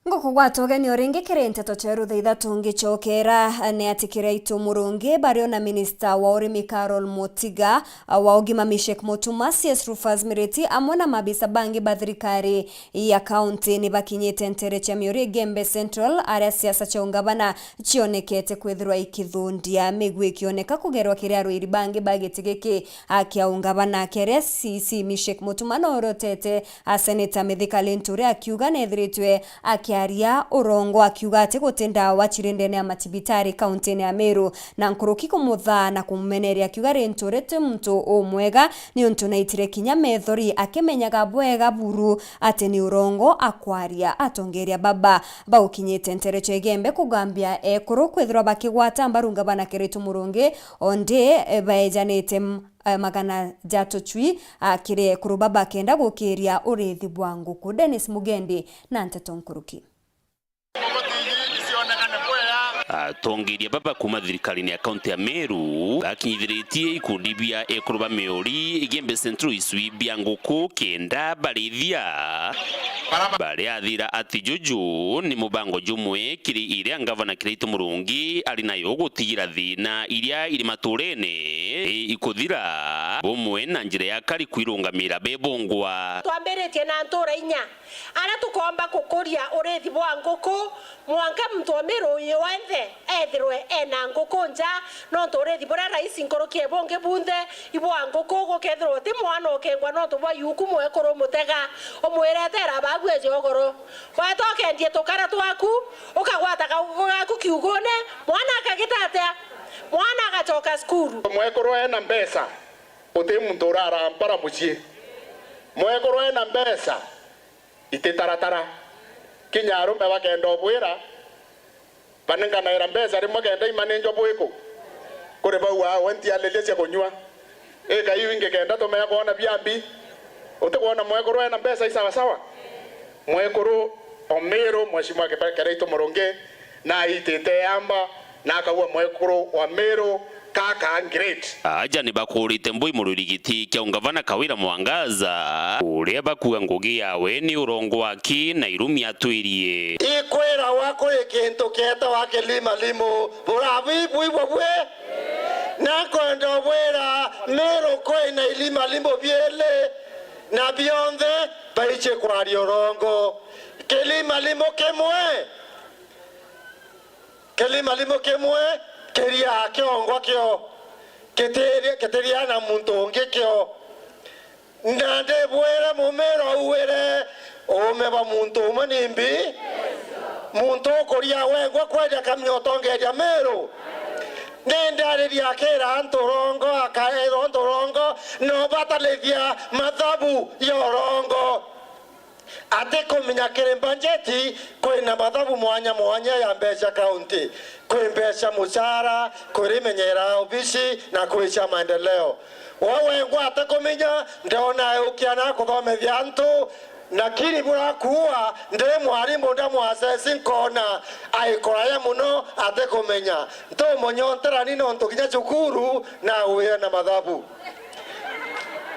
Ngukugwata ugeni o ringi kiri nteto cia rutha ithatu ngicokera, ni ati Kiraitu Murungi bario na minista wa urimi Carol Mutiga, wa ugima Mishek Mutuma, C S Rufus Miriti amwe na maabisa bangi ba thirikari ya kaunti ni bakinyite ntere cia Miuri Igembe Central, aria siasa cia ungavana cionekete kwithirwa ikithundia, migwi ikioneka kugerwa kiri arwiri bangi ba giti giki a kia ungavana. Akiaria, C C Mishek Mutuma norotete a Seneta Mithika Linturi akiuga nethiritwe akiaria urongo, akiuga ati guti ndawa ciri ndene ya matibitari kauntini ya Meru, na nkuruki kumuthaa na kumumeneria, akiuga Linturi ti muntu umwega niuntu naitire kinya methori akimenyaga bwega buru ati ni urongo akwaria. Atongeria baba baukinyite ntere cia Igembe kugambia ekuru kwithirwa bakigwata mbaru ngavana Kiraitu Murungi, ondi baejanite m-, eh, magana ja tucwi, ah, kiri ekuru baba kenda gukiria urithi bwa nguku. Dennis Mugendi na nteto nkuruki. Atongeria baba kuma thirikarine ya kaunti ya Meru bakinyithiritie ikundi bia ekuru ba Miuri Igembe Central icui bia nguku kenda barithia. Bariathira ati juju ni mubango jumwe kiri iria ngavana Kiraitu Murungi ari nayo gutigira thina iria iri maturene ikuthira, bumwe na njira ya kari kwirungamira bebungwa. Twambiritie na ntura inya. Aria tukoomba kukuria urithi bwa nguku, mwanka muntu o Miru uyu wenthe ethirwe ena nguku nja, nontu urithi buria raisi nkuruki e bungi bunthe ibwa nguku, gukethirwa uti mwana ukengwa nontu bwa yuku mwekuru umutega, umwire, "Etera babu eje ugoro." Weta ukendie tukara twaku, ukagwata kaguku gaku kiugune, mwana akagita atia? Mwana agacoka cukuru. Mwekuru ena mbeca, uti muntu urarampara mucii. Mwekuru ena mbeca, ititaratara. Kinya arume bakenda ubwira, banenganaira mbeca rimwe kenda imanenjwa bwiku. Kuri bau aawe ntialiria cia kunyua. Ika iu ingi kenda tumea kwona biambi. Utikwona mwekuru ena mbeca i sawa sawa? Mwekuru o Miru, Mheshimiwa Kiba-, Kiraitu Murungi, na aitite yamba, na akaua mwekuru wa Miru, kaka great. Aja ni bakurite mbui murwiri giti kia ungavana Kawira Mwangaza, uria bakuga ngugi yawe ni urongo waki na irumi atwirie. Ikwirawa kuri kintu kietawa kilimalimu, burabuibwibwa bwi? Na nkwenda ubwira, Miru kwina ilimalimu biili, na bionthe baici kwaria urongo. Kilimalimu kimwe Kilimalimu kimwe kiriaa kiongwa kio, kitiri-, kitiriaa na muntu ungi kio. Na ndibwire mumiro uwire uume bwa muntu umwe nimbi? Muntu ukuria wengwa kweja kamenya utongeria Miru? Ni ndariria akira antu urongo, akairwa antu urongo, na ubatarithia mathabu ya urongo. Atikumenya kiri mbanjeti kwina mathabu mwanya mwanya ya mbeca kaunti, kwi mbeca mucara, kwi rimenyera ya obisi na kwi cia maendeleo. We wengwa atikumenya, ndona eukia na kuthomethia antu, lakini burakuua ndi mwarimu ndamwasesi nkona aikuraya muno atikumenya. Ntumunyontera ni nontu kinya cukuru na wira na mathabu.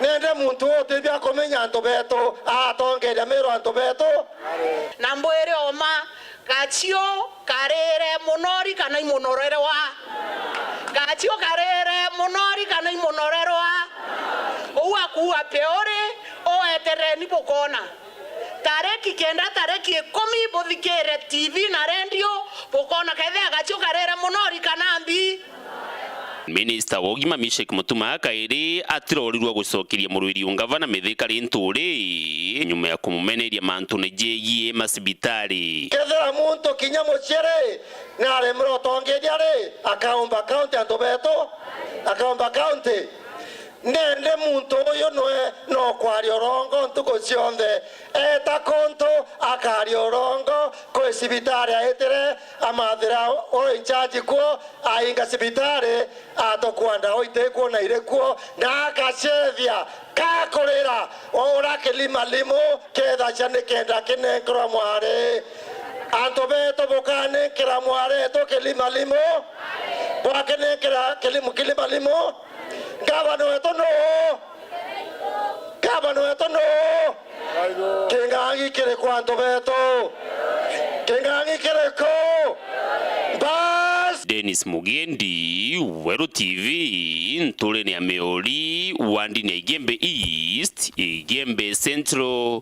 Nende muntu utithia kumenya antu betu, atongeria Miru antu betu. Na mbwire oma, gacio karire munori kana imunorerwa? Gacio karire munori kana imunorerwa? Uu akuua peori, oetereni bukona. Tariki kenda, tariki ikumi, buthikire T V na rendio, bukona kethira gacio karire munori kana mbi. Minista wa ugima Mishek Mutuma kairi atirorirwa gucokeria murwiri ungavana Mithika Linturi nyuma ya kumumeneria mantune jegie macibitari. Kethira muntu kinya mucii ri, na aremera utongeria ri, akaomba kaunti antu betu, akaomba kaunti. Nende muntu uyu nwe no kwaria urongo ntuku cionthe. Eta kuntu akaria urongo kwi cibitari aitire, amathira uri in charge kuo, ainga cibitari, atukua ndawa itikwona iri kuo, na akacethia kakurira ura kilimalimu kethacia nikenda kinenkerwa mwari. Antu betu bukanenkera mwari etu kilimalimu, bwakinenkera kilimu kilimalimu. Ngavana wetu nuu? Ngavana wetu nuu? King'ang'i kiri kwa antu betu. Kiriko. Bas. Dennis Mugendi, Weru T V, nturene ya Miori, wandini ya Igembe East, Igembe Central,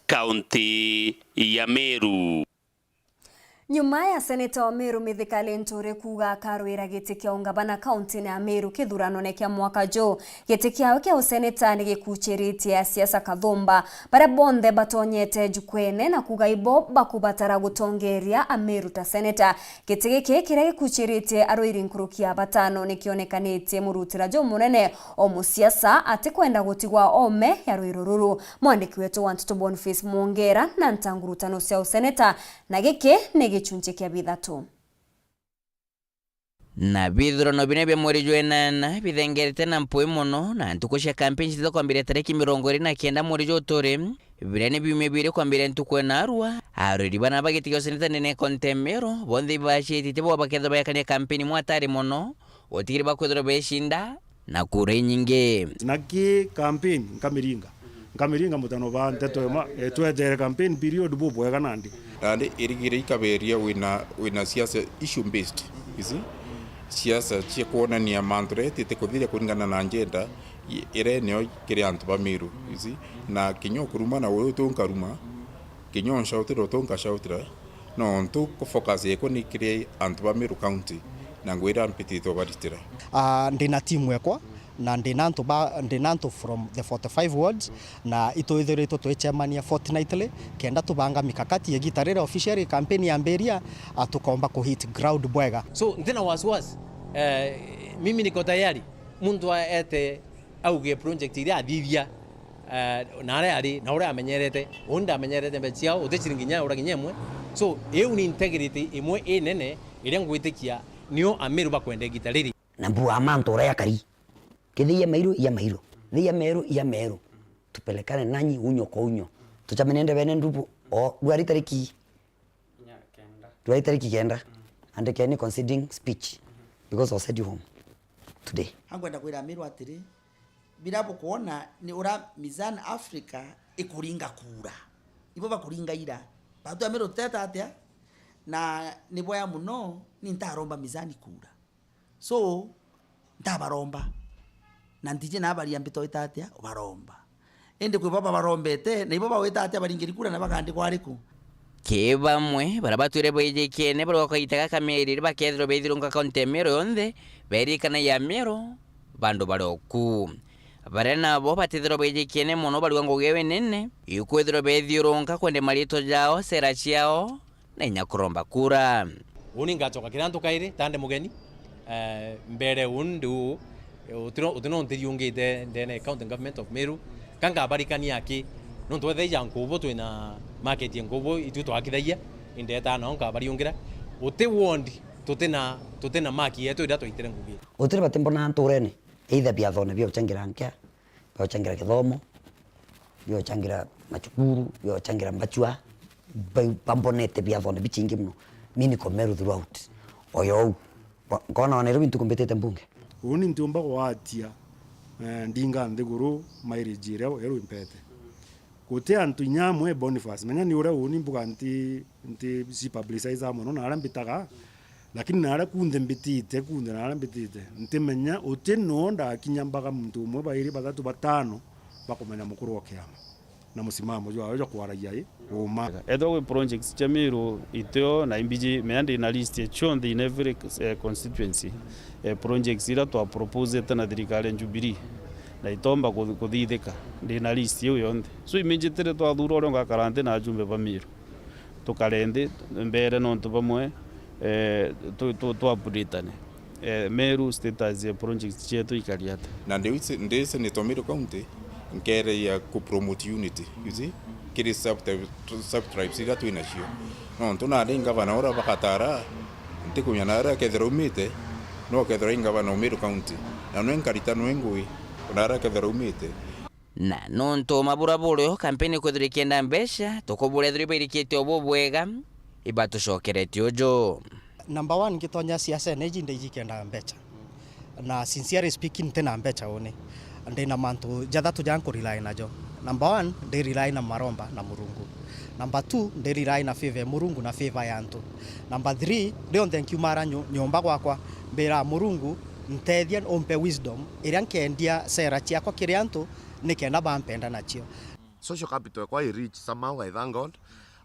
kaunti ya Meru. Nyuma ya seneta wa Meru Mithika Linturi kuuga akarwira giti kia ungavana kaunti ya Meru kithuranone kia mwaka juu, giti kiawe kia useneta ni gikuchiritie asiasa kathumba, baria bonthe batonyete njukwene na kuuga ibo bakubatara gutongeria Ameru ta seneta. Giti giki kiria gikuchiritie arwiri nkuruki ya batano nikionekanitie murutira jumunene o musiasa atikwenda gutigwa ome ya rwiro ruru. Mwandiki wetu wa nteto Boniface Mwongera na ntangurutano cia useneta, na giki ni gichunchi kia bithatu. Na bithurano bine bia mweri jwa inana bithengerete na mpui mono, na ntuku cia kampeni cithiite kwambiria tariki mirongo iri na kenda mweri juu turi, biria ni biumia biiri kwambiria ntuku ya naarua. Arwiri bana ba giti kia useneta ndene ya kaunti ya Meru, bonthe ibacititie bo bakethirwa baekania kampeni mwa atari mono, gutigiri bakwithirwa becinda na kura inyingi. Na ki campaign nkamiringa, nkamiringa mutano ba nteto ima, eh, twetere campaign period bubwega nandi. Nandi irigire ikaberia wina, wina siasa issue based, you see? Siasa cia kwonania mantu retite kuthiria kuringana na agenda i-, iria nio kiri antu ba Meru, you see? Na kinya ukuruma na uyu tu nkaruma, kinya unshautira utu nkashautira, nontu ku focus yekwa ni kiri antu ba Meru County, na ngwira mpitite ubaritira. Ah, ndina timu ekwa, na ndina antu ba, ndina antu from the forty-five wards, na itwithiritwe twichemania fortnightly, kenda tubanga mikakati ya gita riria officially campaign yambiria, ah, tukomba ku hit ground bwega. So, ntina wasiwasi, eh, mimi niko tayari. Muntu aete auge project iria athithia, eh, na aria ari, na uria amenyerete. Uni ndamenyerete mbeca ciao, uti ciringi inya ura kinya imwe. So, iu ni integrity imwe inene iria ngwitikia nio Ameru bakwenda igita riri. Na mbua mantu uria yakari. Kithia Meru, ya Meru. Thia Meru, ya Meru. Tupelekane nanyi unyo kwa unyo. Tuchamene ndebene ndubu, o, rwari tariki Rwai tariki kenda. Andikeni conceding speech because I'll send you home today. Ankwenda kwira Ameru atiri, bira bukwona ni ura Mizani Africa ikuringa kura. Ibo bakuringa ira. Batu Ameru tuteta atia? Na ni bwea muno, ni ntaromba Mizani kura. So, ntabaromba. Na ntiji nabaria mbito ita atia? Ubaromba. Indi kwi bo babarombete, na ibo bagwita atia baringiri kura na bakandikwa ariku? Ki bamwe, baria batwire baijikene, baria gwakaita gaka mieri iri bakethirwa bethirunka kaunti ya Meru yonthe, berikana ya Meru, bandu baria oku. Baria nabo batithirwa baijikene mono bariuga ngugi iu inene, ikwithirwa bethiurunka kwende mariitwa jao, sera ciao, na inya kuromba kura. Uni ngacoka kiri antu kairi, tande mugeni, eh, mbere uni ndi uu, eh, utino, utino nthiriungite ndene ya County Government of Meru, ka ngabarikania aki, nontu wethaija nkubu twina market ya nkubu itwi twakithagia, indeta nao nkabariungira. Uti ward tutina, tutina maki yetu iria twaitire ngugi. Utiri bati mbona nturene, either biathone bia uchangira nkea, bia uchangira githomo, bia uchangira machukuru, bia uchangira mbachua, ba-, bambonete biathone bichingi muno. Mi niko Meru throughout. Oyo ou. Wa-, nkona wa Nairobi ntuku mbitite mbunge. Uni ntiumba gwatia, eh, ndinga nthiguru mileage iria Weru impete. Guti antu inya amwe Boniface, menya ni uria uni mbuga nti, nti cipublicize mono na aria mbitaga, lakini na aria kunthe mbitite, kunthe na aria mbitite, ntimenya uti no ndakinya mbaga muntu umwe, bairi, bathatu, batano bakumenya mukuru wa kiama na musimamo jwawe jwa kwaragia i uma. Ethwa gwi projects cia Meru itio na imbiji, menya ndina list ya cionthe in every, eh, constituency, eh, projects iria twa proposete na thirikari ya Jubilee na itomba kuth-, kuthithika, ndina list iu yonthe. So, immediately twathura uria ngakara nthi na ajumbe ba Meru, tukare nthi mbere nontu bamwe, eh, tu, tu, tu update-ane. Eh, Meru status ya project cietu ikari ata? Na ndi, ndi Senator Meru County, nkereia ku promote unity, you see, kiri sub-, sub-tribes iria twi nacio. Nontu nandi ngavana uria bakatara, ntikumenya na aria akethira aumite, no akethira i ngavana o Meru County. Na nwe nkarita nwe ngui, ona aria akethira aumite. Na nontu mabura burio kampeni kwithirwa ikienda mbeca, tukubura ethirwa ibairikitie o bubwega, ibatucokeretie uju. Number one, ngitonya siasene iji ndiji ikiendaga mbeca. Na sincerely speaking, ntina mbeca uni. Ndina mantu jathatu ja nkurely najo. Number one, ndi rely na maromba na Murungu. Number two, ndi rely na favor ya Murungu na favor ya antu. Number three, rionthe nkiumara nyu-, nyomba gwakwa, mbira Murungu, ntethia, umpe wisdom iria nkendia sera ciakwa kiri antu, nikenda bampenda nacio. Social capital ekwa i rich somehow, I thank God.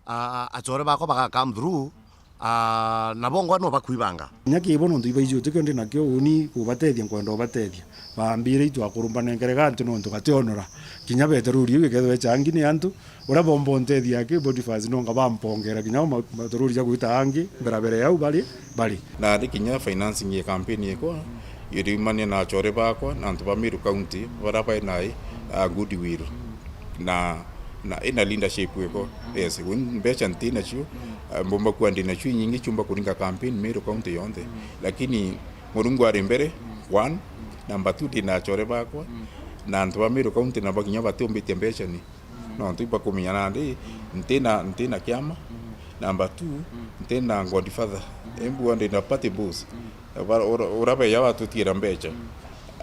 Ah, achore bakwa baga come through, ah, na bongwa no bakwibanga. Kinya kibo nontu ibaiji utikio ndi nakio, uni kubatethia, nkwenda ubatethia. Baambire itu akuru mbanenkere gantu nontu gationora. Kinya beteruri iu ikethwe changi ni antu, uria bomba untethia aki, Boniface nonga bampongera kinya ma-, materuri ja gwita angi, mbera bere yau bari, bari. Nandi kinya financing ya campaign ikwa, iriumania na achore bakwa, na antu ba Meru County, baria baina, ah, goodwill. Na, na ina leadership iko. Yes, uni mbeca nti nacio, ah, mbomba kuwa ndi nacio inyingi ciumba kuringa campaign Meru County yonthe. Lakini Murungu ari mbere, one, number two, ndi na achore bakwa, na antu ba Meru County nabo kinya batiumbitie mbeca ni. Nontu ibakumenya nandi, nti na, nti na kiama, number two, nti na godfather, imbua ndi na party boss. Ura, ura, ura beya watutiira mbeca,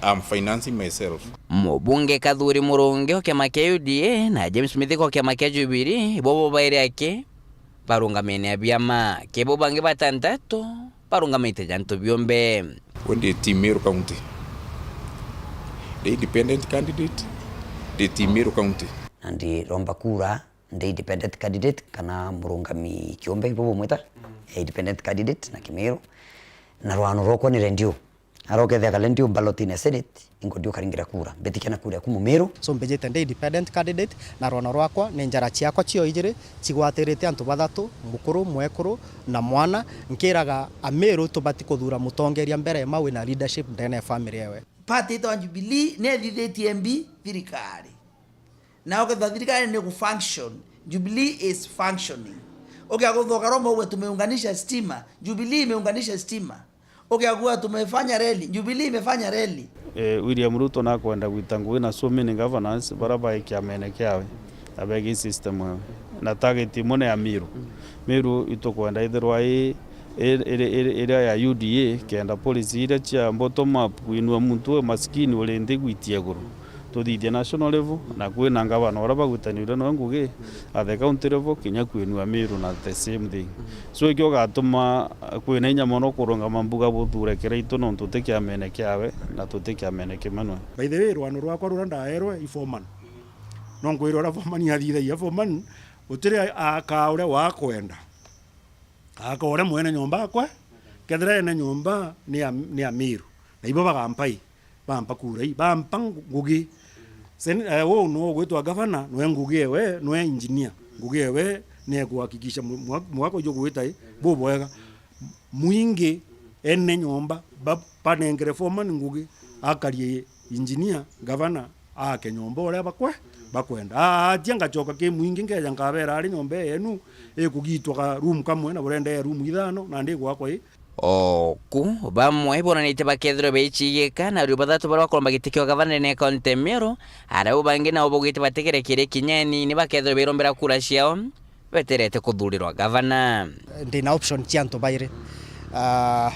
I'm financing myself. Mubunge Kathuri Murungi o kiama kia U D A na James Mithika o kiama kia Jubilee, bobo bairi aki barungamene a biama. Kibo bangi batantatu barungamite jantu biumbe. We ndi team Meru County. Ndi independent candidate, ndi team Meru County. Na ndiromba kura ndi independent candidate kana murungami kiumbe, ibo bumwita, eh, independent candidate na Kimiru. Na rwano rwakwa ni rendio. Arokethia kale ndio ballot-ini ya Senate, ingo ndio karingira kura. Mbitikia na kura ya kumu Meru. So mbijite ndi independent candidate, na rwano rwakwa ni njara ciakwa cio ijiri cigwatirite antu bathatu, mukuru, mwekuru na mwana. Nkiraga Amiru tubati kuthura mutongeria mbere ma wina leadership ndene ya family ewe. Party itwa Jubilee ni ithithitie mbi thirikari. Na ukethwa thirikari ni gu function, Jubilee is functioning. Ukia guthoka Roma uwe tumeunganisha stima, Jubilee imeunganisha stima. Ukia kuwa tumefanya reli, Jubilee imefanya reli. Eh, William Ruto nakwenda gwita ngugi na so many governors bara bai kiamene kiawe, na begi system ewe. Na target imwe ni ya Meru. Meru itukwenda ithirwa i, i, iri, iri, iria ya U D A, kenda policy iria cia bottom up, kwinua muntu we maskini uri nthi gwitia iguru. Tuthithie national level, na kwina ngavana uria bagwitanire nawe ngugi, at the county level, kinya kwinua Meru na the same thing. So, ikio gatuma kwina inya mono kurungama mbuga buthure Kiraitu nontu tuti kiamene kiawe na tuti kiamene kimwe nwe. By the way, rwano rwakwa ruria ndaerwe i foreman. No nkwire uria foreman athithagia, foreman utiri aka uria wakwenda. Aka uria mwene nyomba akwe, kethira ene nyomba ni a, ni Amiru. Na ibo bagampa i, bampa kura i, bampa ngu-, ngugi. Sen-, eh, uu nwe ugwitwa gavana, nwe ngugi ewe, nwe engineer. Ngugi ewe ni ekuhakikisha mu-, mwa-, mwako ijo gwita i, bubwega. Mwingi, ene nyomba, ba-, banengere foreman ngugi, akarie engineer, gavana, aake nyomba uria bakwe-, bakwenda. Aa, atia ngacoka ki mwingi, nkeja nkabera ari nyomba ii yenu ikugitwa ka room kamwe, na burenda ya room ithano, na ndi gwakwa i. Oku, bamwe bonanitie bakethirwa beicigika, na riu bathatu baria bakuromba giti kia gavana ndene ya kaunti ya Meru, aria u bangi nao baugite batigere kiri kinyeni, ni bakethirwa bairombera kura ciao. Beterete kuthurirwa gavana. Ndina option cia antu bairi, ah,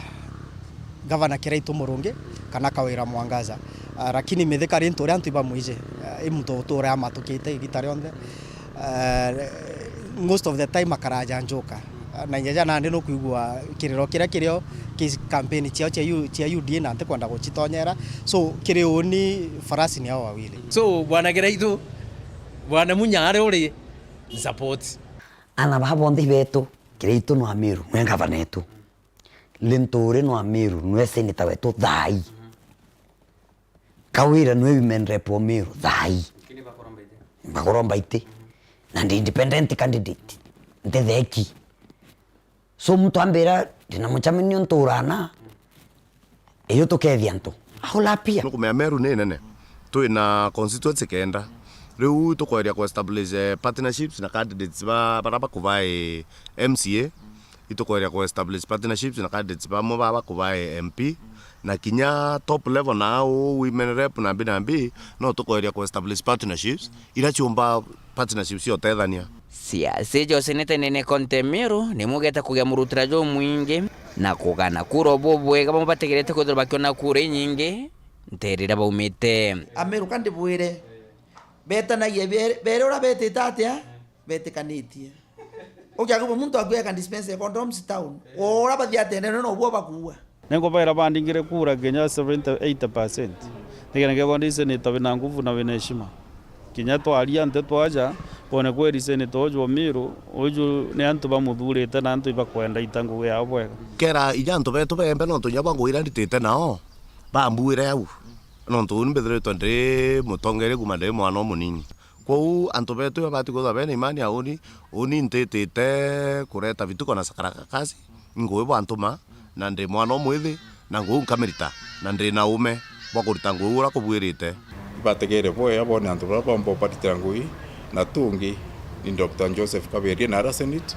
gavana Kiraitu Murungi kana Kawira Mwangaza. Ah, lakini Mithika ri ntu uria antu ibamwiji, ah, i muntu utuura amatukite igita rionthe. Ah, most of the time akaraja njuka. Ah, na njeja nandi nukwigua kiriro kiria kirio ki campaign ciao cia U-, cia U D A na ntikwenda gucitonyera. So, kiri uni farasi ni ao wawili. So, bwana Kiraitu, bwana Munya ari uri, support. Ana baa bonthe ibetu, Kiraitu nwa Meru, nwe ngavana etu. Linturi nwa Meru, nwe seneta wetu thaa ii. Kawira nwe women rep wa Meru thaa ii. Bakuromba iti. Na ndi independent candidate. Nti theki. So muntu ambira, ndina mucemanio nturana, iyo tukethia antu. Aula pia. Nukumenya Meru ni nene. Twi na constituency kenda. Riu tukweria ku establish, eh, partnerships na candidates ba, bara bakubai M C A. Itukweria ku establish partnerships na candidates bamwe ba bakubai M P. Na kinya top level na au women rep na mbi na mbi, no tukweria ku establish partnerships, ira ciumba partnerships cia utethania. Siasa iji o seneta ndene kaunti ya Meru nimugete kugia murutira jumwingi na kugana kura o bubwega, bamwe bategerete kwithirwa bakiona kura inyingi ntere iria baumite. Ameru ka ndibwire, betanagia bere, bere uria betite atia? Betikanitie. Ukiaga muntu akueka dispense ya condoms town. Ora bathi atendene no bwo bakuua. Ninkubaira bandingire kura kinya seventy, eighty percent. Nikenda kethwa ndi seneta wina nguvu na wina heshima. Kinya twaria nteto aja, bone kweri seneta uju wa Miru, uju ni antu bamuthurite na antu ibakwenda ita ngugi yao bwega. Kera inya antu betu bembe nontu inya bwa ngugi iria nditite nao, bambuire au. Nontu uni mbithiritwe ndi mutongeria kuma ndi mwana umunini. Kwou antu betu ibabati kwithirwa bena imani ya uni, uni ntitite kureta vituko na sakarakakasi, ngugi bwantuma, na ndi mwana umwithi, na ngugi nkamirita, na ndi na uume bwa kurita ngugi uria kubuirite. Ibategeere bwega bone antu baria baumba ubaritira ngugi, na tungi ni Doctor Joseph Kaberia na ara Senate,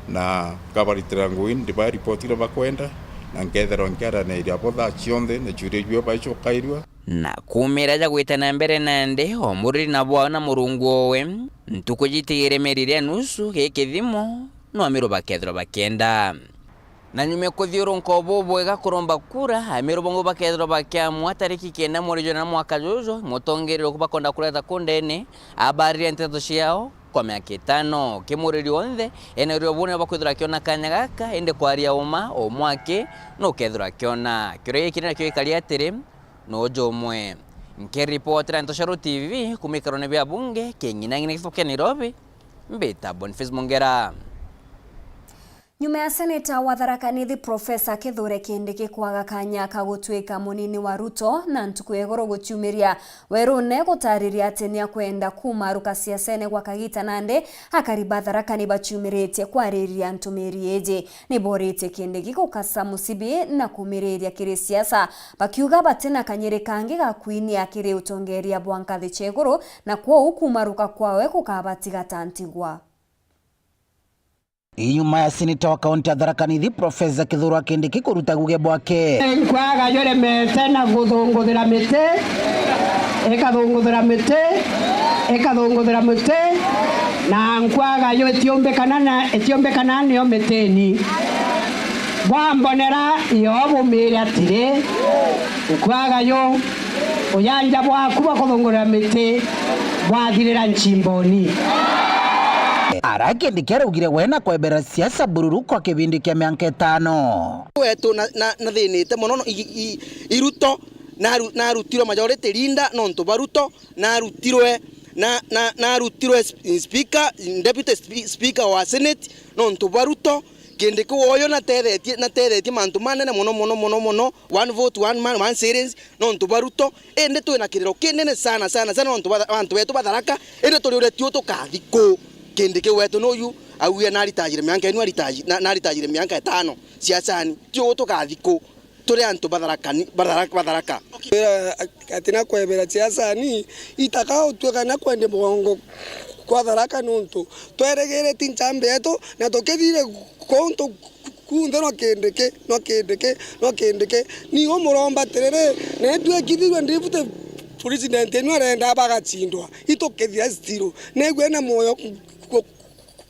na nkabaritira ngugi, ndibahe ripoti iria bakwenda, na nkethirwa nkiaraniria bo thaa cionthe, na ciuria jio baicokairua. Na kuumira ja gwita na mbere nandi, o muriri na bwao na Murungu owe, ntuku jitigire miri ria nusu, gi kithimo, no Amiru bakethirwa bakienda. Na nyuma ya kuthiurunka o bubwega kuromba kura, Amiru bongwa bakethirwa bakiamua tariki kenda mweri jwa na mwaka juju, mutongeria uku bakwenda kureta kundene, abarire nteto ciao kwa miaka itano. Ki muriri onthe, ena urio bune bakwithirwa akiona kanya gaka, indi kwaria uma, o mwaki, nukethirwa akiona. Kiuria giki nakio gikari atiri, no jumwe. Nkiripotera Ntoshoro T V, kuma ikarone bia bunge, king'inang'ina gituku kia Nairobi, mbita Boniface Mongera. Nyuma ya seneta wa Tharaka Nithi Professor Kithure Kindiki kwaga kanya ka gutwika munini wa Ruto na ntuku ya iguru guciumiria werune gutariria ati ni akwenda kumaruka siasene gwa kagita nandi, akari ba Tharaka ni baciumiritie kwaririria ntumiri iji. Ni boritie Kindiki gukasa musibi na kumiriria kiri siasa, bakiuga batina kanyiri kangi ga kwinia kiri utongeria bwa nkathi cia iguru, na kwou kumaruka kwawe gukabatiga ta ntigwa. Inyuma ya seneta wa kaunti ya Tharaka Nithi, Professor Kithure Kindiki kuruta guge bwake. Nkwaga juremete na guthunguthira miti, ikathunguthira miti, ikathunguthira miti, na nkwaga yo itiumbikana na, itiumbikana niyo mitini. Bwambonera yo bumire atiri, nkwaga yo Ujanja bwaku bwa kuthungurira miti bwathirira nchimboni. Ara Kindiki araugire we na kwebera siasa bururu kwa kibindi kia mianka itano. Wetu na, na, nathinite mono, no, i, i, i Ruto, naru-, narutirwe majority leader nontu bwa Ruto, narutirwe, na, na, narutirwe sp-, speaker, deputy spe-, speaker wa Senate nontu bwa Ruto. Kindiki woyo natethetie, natethetie mantu manene mono, mono, mono, mono, one vote, one man, one shillings, nontu bwa Ruto. Indi twina kiriro kinene sana, sana, sana, nontu bwa antu betu ba Tharaka, indi turiuria tiu tukathi ku. Kindiki wetu nuyu, auge naritajire mianka inu, aritaji-, na, naritajire mianka itano siasani, tiu tukathi ku. Turi antu ba Tharaka ni, ba Tharaka, ba Tharaka. Kwira ati na kwebera siasani, itaka utuika na kwende mugongo kwa Tharaka nuntu tweregereti nchambe yetu na tukithire kuntu kunthe no Kindiki, no Kindiki, no Kindiki. Niu muromba atiriri, na itwekithirwe deputy president inu arenda bagachindwa, itukithia still. Negwe na moyo ku-, ku-,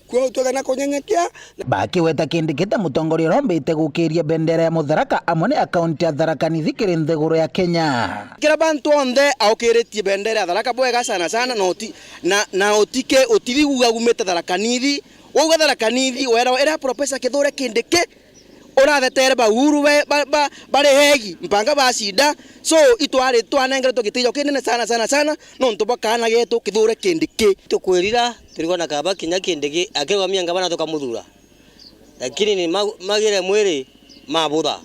Kwi utuika na kunyenyekia. Bakiweta Kindiki ta mutongoria urombite gukiria bendera ya Mutharaka amwe ni akaunti ya Tharaka Nithi kiri nthiguru ya Kenya. Kira bantu onthe aukiritie bendera ya Tharaka bwega sana sana, na uti-, na, na utike-, utithigua umite Tharaka Nithi. Wauga Tharaka Nithi, wera ira Professor Kithure Kindiki, urathetere ba Uhuru be-, ba-, ba-, bari hegi, mpanga bacinda. So, itwari twanengeretwe gitijo kinene sana, sana, sana, nontu bwa kaana getu Kithure Kindiki. Tukwirira, turigwa na kaba kinya Kindiki, akirwa mianga bana tukamuthura. Lakini ni ma-, magire mwiri mabutha.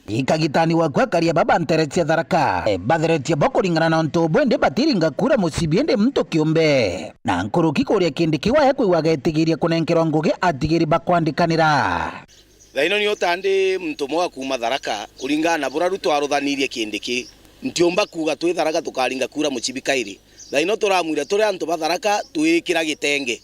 Ikagitani waku akaria baba ntere cia Tharaka. Batheretie bo kuringana na untu bwendi batiringa kura mucibi indi muntu kiumbe. Na nkuruki kuria Kindiki waya kwigua agetigiria kunenkerwa ngugi atigiri bakwandikanira. Thaino ni utandi muntu umwe wa kuuma Tharaka, kuringana na buria Ruto aruthanirie Kindiki. Ntiumba kuuga twi Tharaka tukaringa kura mucibi kairi. Thaino turamwira turi antu ba Tharaka twikira gitenge.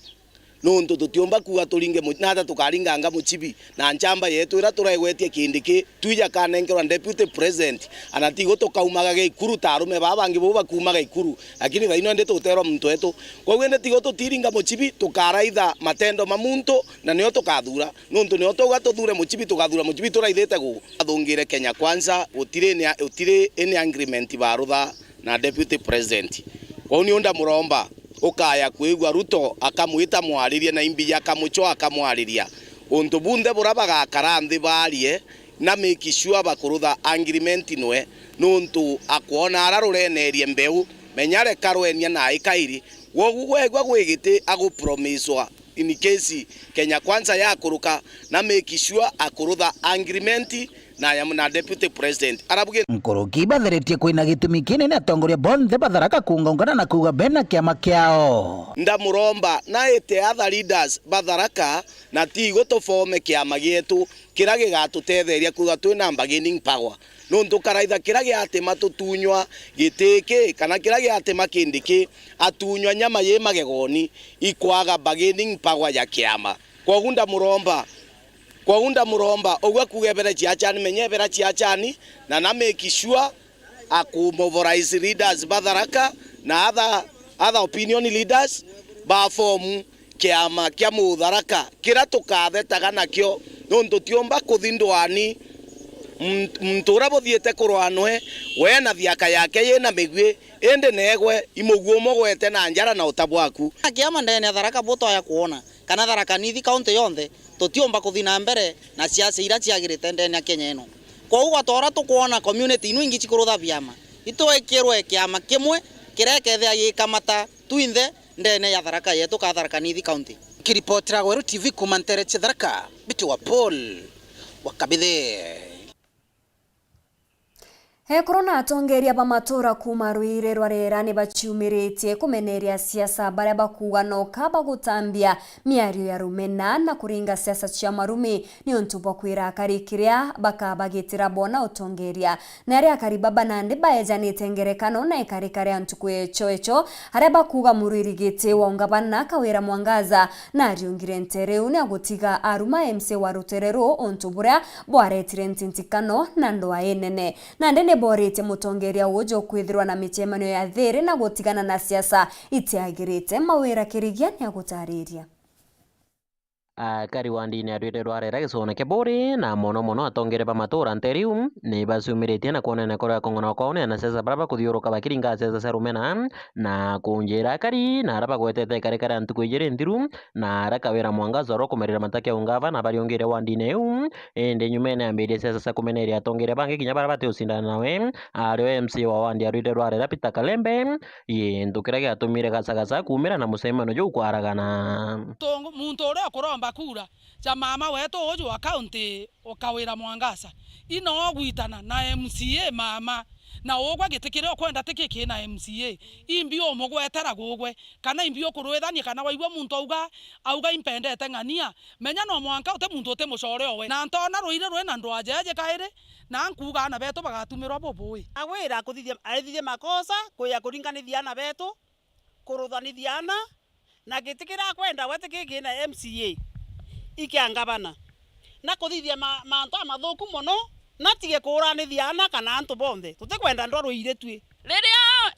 Nuntu tutiumba kuuga turinge mu-, nata tukaringanga mucibi na nchamba yetu ira turaigwetie Kindiki, twija kanenkerwa deputy president, ana tigo tukaumaga Gaikuru ta arume baa bangi buu bakuumaga Ikuru, lakini thaino indi tuterwa muntu wetu. Kwou indi tigo tutiringa mucibi, tukaraitha matendo ma muntu, na nio tukathura. Nuntu nio twauga tuthure mucibi, tukathura mucibi turaithite gu? Athungire Kenya Kwanza, gutiri ni, gutiri any agreement barutha na deputy president. Kwou niu ndamuromba, Ukaya kwigua Ruto akamwita mwaririe na imbi akamucwa akamwariria. Untu bunthe bura bagakara nthi baarie na make sure bakurutha agreement nwe, nuntu akwona ara rurenerie mbeu, menya reka rwenia na ikairi. Gwogu gwegua gwi giti agupromiswa in case Kenya Kwanza yakuruka, na make sure akurutha agreement na ya na deputy president. Arabuge nkuruki batheretie kwina gitumi kinene atongoria bonthe ba Tharaka kuungaungana na kuuga bena kiama kiao. Ndamuromba na ite other leaders ba Tharaka na tigo tufome kiama gietu kiria gigatutetheria kuuga twina bargaining power. Nuntu karaitha kiria giatima tutunywa giti ki, kana kiria giatima kindi ki, atunywa nyama yi magegoni, ikwaga bargaining power ya kiama. Kwogu ndamuromba, kwogu ndamuromba, ugwe kuuga ebera ciachani, menya ebera ciachani, na na make sure akumobilize leaders ba Tharaka na other, other opinion leaders ba form kiama kia Mutharaka kiria tukathetaga nakio, nuntu tiumba kuthi ndwani. Muntu uria buthiite kurwa nwe, we na thiaka yake yina migui, indi negwe i mugui umwe gwete na njara na uta bwaku. Na kiama ndene ya Tharaka butoya kwona, kana Tharaka Nithi kaunti yonthe, tutiumba kuthi na mbere na ciaca iria ciagirite ndene ya Kenya ino. Kwogu gwatora tukwona community inu ingi cikurutha biama, itwikirwe kiama kimwe kiria kethia gikamata twinthe ndene ya Tharaka yetu ka Tharaka Nithi County. Nkiripotera Weru T V kuuma ntere cia Tharaka, Mbiti wa Paul wa Kabithi. Ekuru na atongeria ba matuura kuuma rwiri rwa Rera ni baciumiritie kumeneria siasa baria bakuuga noka bagutambia miario ya rumena na kuringa siasa cia marumi niuntu bwa kwira akari kiria bakabagitira bona utongeria. Na aria akari baba nandi baejanite ngerekano na ikarika ria ntuku echo echo, aria bakuuga murwiri giti wa ungavana Kawira Mwangaza na ariungire ntere iu ni agutiga aruma M C A wa rutere ruu untu buria bwaretire ntintikano na ndwaa inene. Nandi ni booritie mutongeria uju kwithirwa na micemanio ya thiri na gutigana na siasa itiagirite. Mawira Kirigia ni agutariria. Akari wa ndini ya rwiri rwa Rera gicone kia Buri, na mono mono atongeria ba matuura ntere iu, ni baciumiritie na kwonania kuria kung'ana kwao ni anasiasa baria bakuthiuruka bakiringa siasa cia rumena na kunjira akari na aria bagwetete ikarika ria ntuku ijiri nthiru, na aria Kawira Mwangaza uria ukumerera mataki ya ungavana bariungire wa ndini iu. Indi nyumene ambirie siasa cia kumeneria atongeria bangi kinya baria bati ucindana nawe, ario M C A wa wandi ya rwiri rwa Rera Peter Kalembe. Gintu kiria giatumire Gachagua kuumira na mucemanio juu kwaragana. Muntu uria ukuromba kura cia mama wetu uju wa kaunti, Kawira Mwangaza, ino gwitana na M C A mama, na ugwe giti kiria ukwenda tiki kina M C A, imbi umugwetera gugwe, kana imbi ukurwithania, kana waigua muntu auga, auga impendete ng'ania, menya no mwanka uti muntu uti mucore owe. Na ntona rwiri rwina ndwaa jeje kairi, na nkuuga aana betu bagatumirwa bubui. Kawira kuthithia, arithithie makosa, kuya kuringanithia aana betu, kuruthanithia aana, na giti kiria akwenda we ti kiki na M C A, i kia ngavana, na kuthithia ma-, mantu amathuku mono, na atige kuuranithia aana kana antu bonthe. Tutikwenda ndwa rwiri twi. Riria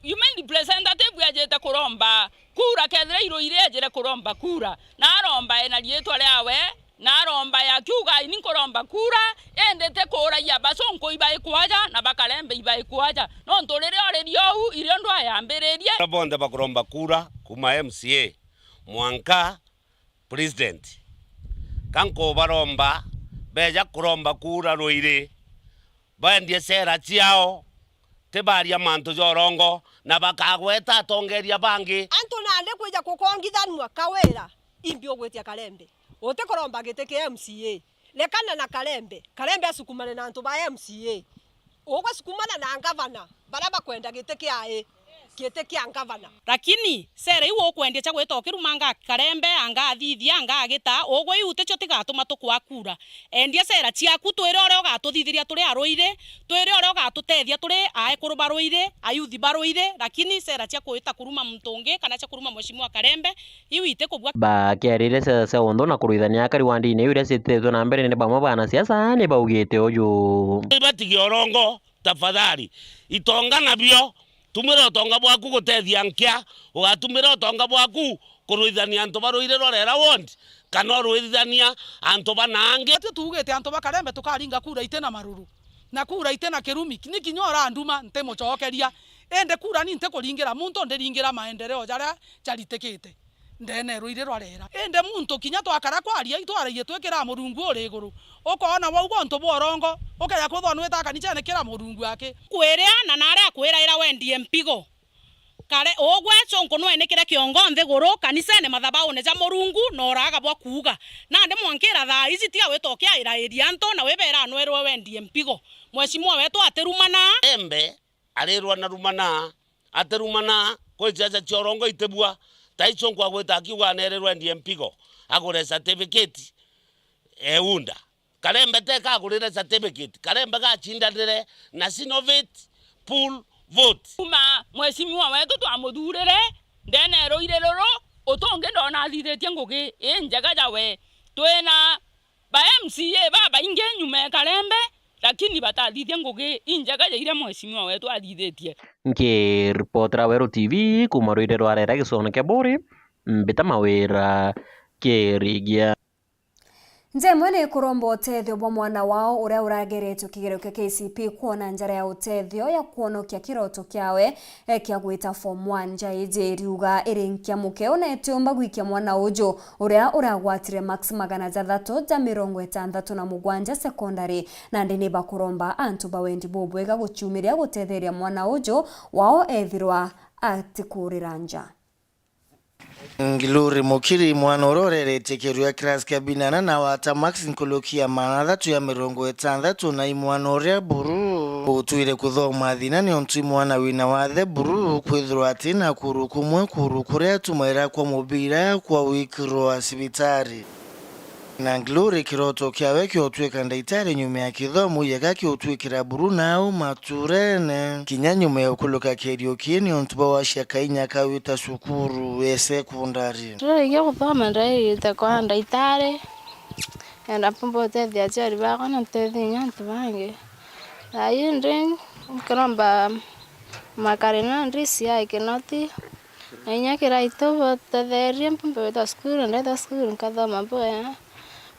human representative ajite kuromba kura, kethira i rwiri ejire kuromba kura, na aromba ena riitwa riawe, na aromba ya akiuga, "Ini nkuromba kura, indi ti kuuragia bacunku ibai kwaja na bakalembe ibai kwaja, nontu riria uririe uu, irio ndwayambiririe." Bonthe bakuromba kura, kuuma M C A mwanka president. Ka nkubaromba, beja kuromba kura rwiri, baendie sera ciao, ti baria mantu ja urongo, na bakagweta atongeria bangi. Antu nandi kwija kukongithanua Kawira, imbi ugwitia Kalembe. Utikuromba giti kia M C A. Rekana na Kalembe. Kalembe asukumane na antu ba M C A. Ugwe sukumana na ngavana, baria bakwenda giti kia i, giti kia ngavana. Lakini sera iu ukwendia cia gwita ukirumanga Kalembe, anga athithia, anga agita, ugwe iu ticio tigatuma tukwa kura. Endia sera ciaku, twire uria ugatuthithiria turi a rwiri, twire uria ugatutethia turi a ekuru ba rwiri, a youth ba rwiri, lakini sera cia kwita kuruma muntu ungi kana cia kuruma Mheshimiwa Kalembe, iu itikubua. Bakiarire siasa cia unthu na kuruithania akari wa ndini iu iria ciitetwe na mbere ni bamwe ba anasiasa, ni baugite uju. Batige urongo, tafadhali. Itonga nabio, tumira utonga bwaku gutethia nkia, ugatumira utonga bwaku kuruithania antu ba rwiri rwa Rera ward, kana uruithania antu ba na angi. Tio tuugite antu ba Kalembe tukaringa kura iti na maruru, na kura iti na kirumi, ni kinya uranduma ntimucokeria. Indi kura ni ntikuringira muntu, ndiringira maendeleo jaria jaritikite ndene rwiri rwa rera. Indi muntu kinya twakara kwaria, itwaragie twikira Murungu uri iguru. Ukoona wauga untu bwa urongo, ukeja kwithwa nwita kanicene kira Murungu aki. Kwiria na naria kwiraira wendie mpigo. Kare ugwe cunku nwenikire kiongo nthiguru, kanicene, mathabaune ja Murungu, na uraaga bwa kuuga. Nandi mwankira thaa iji tiga wita ukiairairia antu na wibera nwerwe wendie mpigo. Mheshimiwa wetu atirumana. Embe arirwa na rumana, atirumana, kwi ciaca cia urongo itibua, tai cunku agwita akiuga anerirwe endie mpigo, agure certificate eunda. Karembe teka agurire certificate, Karembe gacindanire na Sinovate pool vote. Kuma mheshimiwa wetu twamuthurire, ndene rwiri ruru, utungi ndona athithitie ngugi injega jawe. Twina ba M C A babaingi nyuma ya Karembe, lakini batathithia ngugi injega ja iria mheshimiwa wetu athithitie. Nkiripotera Weru T V kuuma rwiri rwa Rera gicigone kia Buri, Mbita Mawira Kirigia. Nja imwe ni kuromba utethio bwa mwana wao uria urageretwe kigerio kia K C P kwona njara ya utethio ya kwonokia kiroto kiawe, e, kia gwita form one. Nja iji iriuga iri nkia mukeu na itiumba gwikia mwana uju uria uragwatire marks magana jathatu ja mirongo itantatu na mugwanja secondary. Nandi ni bakuromba antu ba wendi bubwega guciumiria gutetheria mwana uju wao ethirwa atikurira nja. Ngiluri Mukiri, mwana uria ureretie kigerio kia class kia binana na wata marks nkuruki ya magana athatu ya mirongo itantatu na i mwana uria buru utwire kuthoma thina niontu i mwana wina wathe buru kwithirwa ati na kuru kumwe kuru kuria atumaira kwa mubira kwa wikirwa cibitari. Na Glory kiroto kiawe kiotwika ndaitari nyuma ya kithomo yega kiotwikira buru nau maturene. Kinya nyuma ya ukuluka kigerio kii niontu bwa wacia kainya kawita cukuru e sekondari. Ndarikia guthoma ndaigite kwa ndaitari, enda mpumba utethia aciari bakwa na ntethia inya antu bangi. Thaa ii ndi nkiromba Makarina ndisi ya Kinoti, na inya Kiraitu botetherie mpumbe wita cukuru, ndetha cukuru nkathoma bwega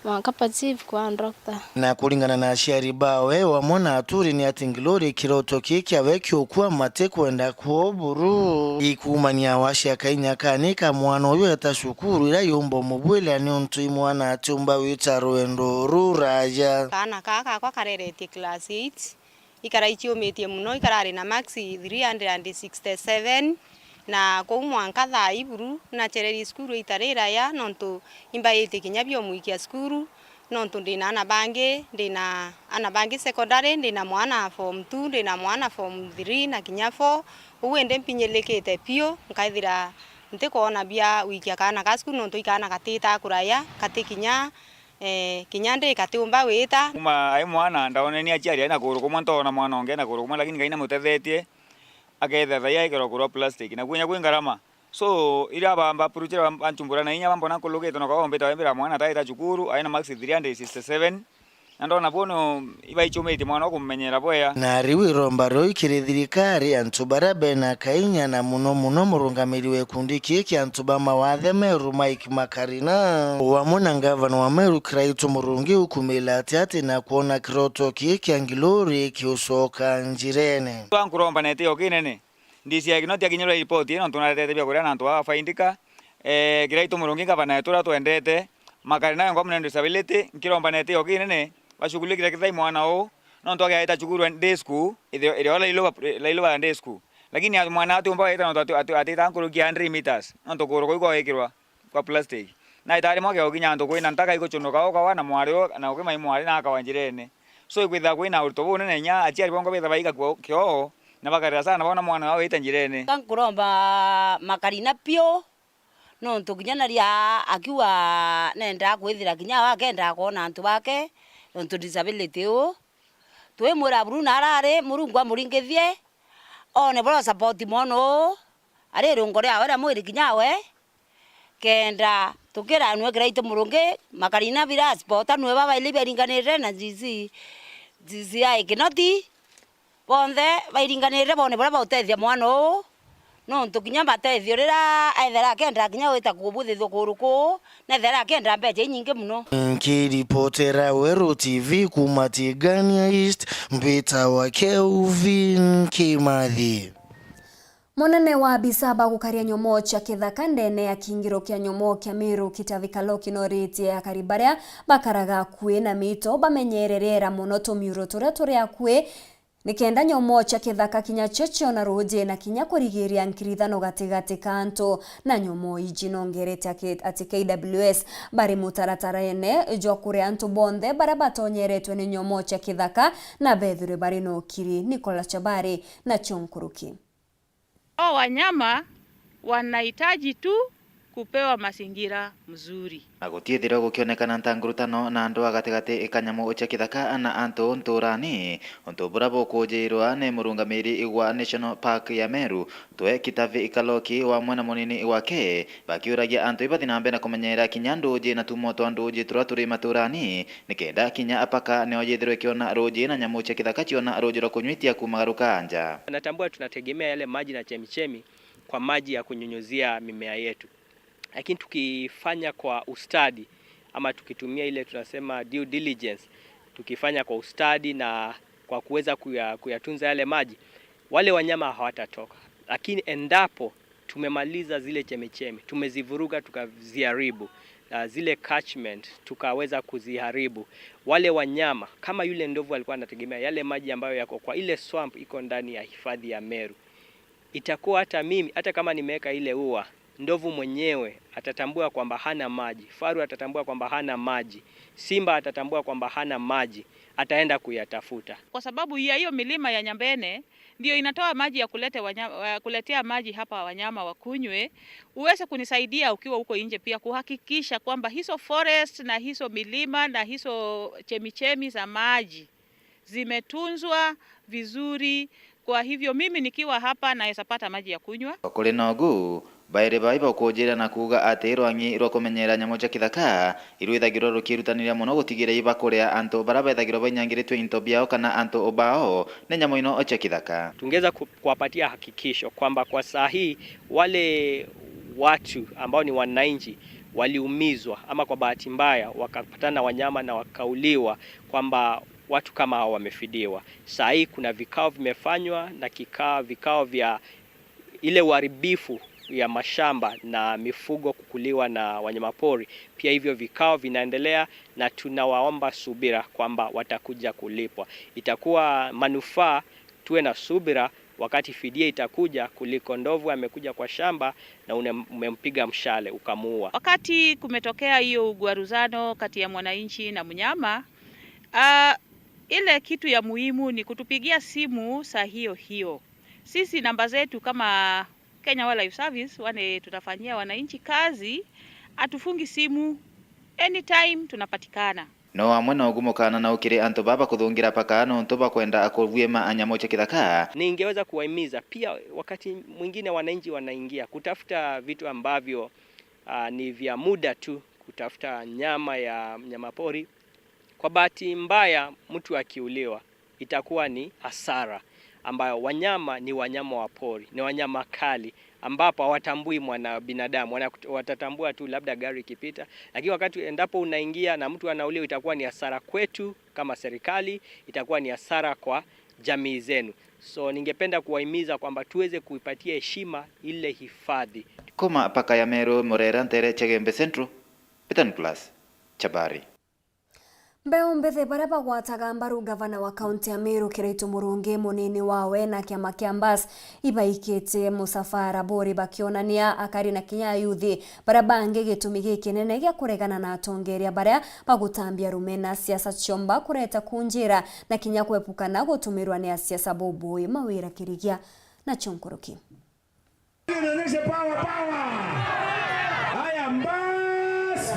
mwanka pachieve kwa doctor. Na kuringana na aciari bawe wamwe na aturi ni ati Glory kiroto kii kiawe kiukua matikwenda kwoburu. Ikumania wacia kainya kani ka mwana uyu eta cukuru ira yumba umubwira niuntu i mwana atiumba wita rwendo ruraja. Kaana kaa kakwa kareretie class eight, ikara iciumitie mono, ikarari na marks three hundred and sixty seven, na kuu mwanka thaa ii buru nacererie cukuru ita riraya, nontu imbaitie kinya biomwikia cukuru, nontu ndina ana bangi, ndina ana bangi secondary, ndina mwana form two, ndina mwana form three na kinya four. Uu indi mpinyilikite piu, nkaithira ntikwona bia gwikia kaana ga cukuru, nontu i kaana gatitaa kuraya, gati kinya, eh, kinya ndi gatiumba wita. Kuma ai mwana, ndaoneni aciari ai na kuguru kumwe, ntoona mwana ungi ai na kuguru kumwe, lakini Ngai namutethetie, akethira thaai aikirwa kuguru plastic, na kunya kwi ngarama. So, iria ba, ba approachire ba, banchumbura na inya bambona nkulukite na kwao mbita wembira mwana ataita cukuru, aina marks three hundred sixty seven, na ndona bono ibaichumitie mwana wa kumumenyera bwea. Na riu iromba ruu kiri thirikari, antu baria bena kainya, na muno muno murungamiri wa gikundi kii kia antu ba mawathe Meru Mike Makarina, wamwe na ngavana wa Meru Kiraitu Murungi ukumila ati ati na kwona kiroto kii kia Ngiluri kiucoka njirene. Twankuromba na itio kinene. D C I Kinoti akinyirwa ripoti ino, nontu naretete bia kuria na antu aa bafaindika. Eh, Kiraitu Murungi ngavana wetu uria twendete, Makarina wengwa munene disability, nkiromba na itio kinene, bashughulikire kithai mwana uu, nontu agiaita cukuru day school, ithio, irio Lailoba, Lailoba day school. Lakini mwana atiumba wita nontu ati, ati, atita nkuruki ya hundred meters, nontu kuguru kuu kwawikirwa kwa plastic. Na itaari mwake ukinya antu kwina ntaka iguchunuka ukawa na mwari u, na ukimai mwari na akawa njirene. So ikwitha kwina urito bunene inya aciari bongwa bitha baika kio, kioo, na bakarira sana boona mwana wao wita njirene. Ka nkuromba Makarina piu, nontu kinya naria akiuga nendaa kwithira kinya we akendaa kwona antu bake, nontu disability uu. Twimwira buru na arari, Murungu amuringithie, one bura support mwana uu, ari irungo riawe ria mwiri kinya we, kenda tukiranua Kiraitu Murungi, Makarina bira support, nwe babaili baringanirire na G C, G C I Kinoti, bonthe bairinganirire bone buria bautethia mwana uu, nontu kinya matethio riria ethera akenda kinya wita kubuthithua kuguru kuu, nethera akenda mbecha inyingi muno. Nkiripotera Weru T V kuuma Tigania East, mbitawa Kelvin Kimathi. Munene wa abisa ba gukaria nyomoo cia kithaka ndene ya kiingiro kia nyomoo kia Meru, Kitavi Kaloki, noritie akari baria bakaraga akui na miito bamenyere riera mono tumiuro turia turi akui, nikenda nyomoo cia kithaka kinya cio ciona ruuji na kinya kurigiria nkirithano gatigati ka antu na nyomoo iji. Nongerete aki-, ati K W S bari mutaratarene jwa kuria antu bonthe baria batonyeretwe ni nyomoo cia kithaka na bethirwe bari na ukiri. Nicholas Chabari nacio nkuruki. Hao wanyama wanahitaji tu kupewa mazingira mzuri. Na gutiithirwa gukionekana ntangurutano na antu a gatigati ka nyamu cia kithaka na antu nturani, untu buria bukujirwa ni murungamiri wa National Park ya Meru, Twe Kitavi Kaloki, wamwe na munini wake, bakiuragia antu ibathi na mbere na kumenyerera kinya nduuji na tumo twa nduuji turia turi maturani, nikenda kinya apaka nio yithirwe ikiona ruuji na nyamu cia kithaka ciona ruuji rwa kunywitia kumagaruka nja. Natambua tunategemea yale maji na chemichemi kwa maji ya kunyunyuzia mimea yetu, lakini tukifanya kwa ustadi ama tukitumia ile tunasema due diligence, tukifanya kwa ustadi na kwa kuweza kuya-, kuyatunza yale maji, wale wanyama hawatatoka. Lakini endapo tumemaliza zile chemichemi, tumezivuruga, tukaziharibu, ah, zile catchment tukaweza kuziharibu, wale wanyama, kama yule ndovu alikuwa anategemea yale maji ambayo yako kwa ile swamp iko ndani ya hifadhi ya Meru, itakuwa hata mimi, hata kama nimeweka ile ua, ndovu mwenyewe atatambua kwamba hana maji, faru atatambua kwamba hana maji, simba atatambua kwamba hana maji, ataenda kuyatafuta. Kwa sababu ya hiyo milima ya Nyambene, ndio inatoa maji ya kulete wanya-, eh, kuletea maji hapa wanyama wakunywe. Uweze kunisaidia ukiwa huko nje pia kuhakikisha kwamba hizo forest na hizo milima na hizo chemichemi za maji zimetunzwa vizuri. Kwa hivyo mimi nikiwa hapa naweza pata maji ya kunywa. Kuri na ugu, bairi bai baukujira na kuuga ati rwang'i rwa kumenyera nyamu cia kithaka irwithagirwa rukirutaniria mono gutigira ibakuria antu baria bethagirwa bainyangiritwe into biao kana antu bao ni nyamu ino cia kithaka. Tungeweza ku-, kuwapatia hakikisho kwamba kwa saa hii wale watu ambao ni wananchi waliumizwa ama kwa bahati mbaya wakapatana na wanyama na wakauliwa, kwamba watu kama hao wamefidiwa. Saa hii kuna vikao vimefanywa na kika-, vikao vya ile uharibifu ya mashamba na mifugo kukuliwa na wanyamapori. Pia hivyo vikao vinaendelea na tunawaomba subira kwamba watakuja kulipwa. Itakuwa manufaa tuwe na subira wakati fidia itakuja kuliko ndovu amekuja kwa shamba na une-, umempiga mshale ukamuua. Wakati kumetokea hiyo ugwaruzano kati ya mwananchi na mnyama, ah, ile kitu ya muhimu ni kutupigia simu saa hiyo hiyo. Sisi namba zetu kama Kenya Wildlife Service, wale tunafanyia wananchi kazi, hatufungi simu, anytime tunapatikana. No amwe na ugu mukana na ukiri antu baba kuthungira paka nontu bakwenda akuvwima nyamu cia kithaka. Ningeweza kuwahimiza pia, wakati mwingine wananchi wanaingia kutafuta vitu ambavyo, ah, ni vya muda tu, kutafuta nyama ya mnyamapori. Kwa bahati mbaya, mtu akiuliwa, itakuwa ni hasara, ambayo wanyama ni wanyama wa pori, ni wanyama kali, ambapo hawatambui mwana binadamu, wana-, watatambua tu labda gari ikipita, lakini wakati endapo unaingia na mtu anauliwa, itakuwa ni hasara kwetu kama serikali, itakuwa ni hasara kwa jamii zenu. So, ningependa kuwahimiza kwamba tuweze kuipatia heshima ile hifadhi. Kuma paka ya Meru, Murera, Ntere, Chegembe Central, Peter Nicholas, Chabari. Mbeu mbithi baria bagwataga mbaru gavana wa kaunti ya Meru Kiraitu Murungi, munini wawe na kiama kia Mbas ibaikitie musafara buri bakionania akari na kinya ayuthi baria bangi gitumi gikinene gia kuregana na atongeria baria bagutambia rume na siasa ciomba kureta kunjira na kinya kwepukana gutumirwa ni asiasa bubui mawira kirigia nacio nkuruki. Nionyeshe power, power. Haya, Mbas.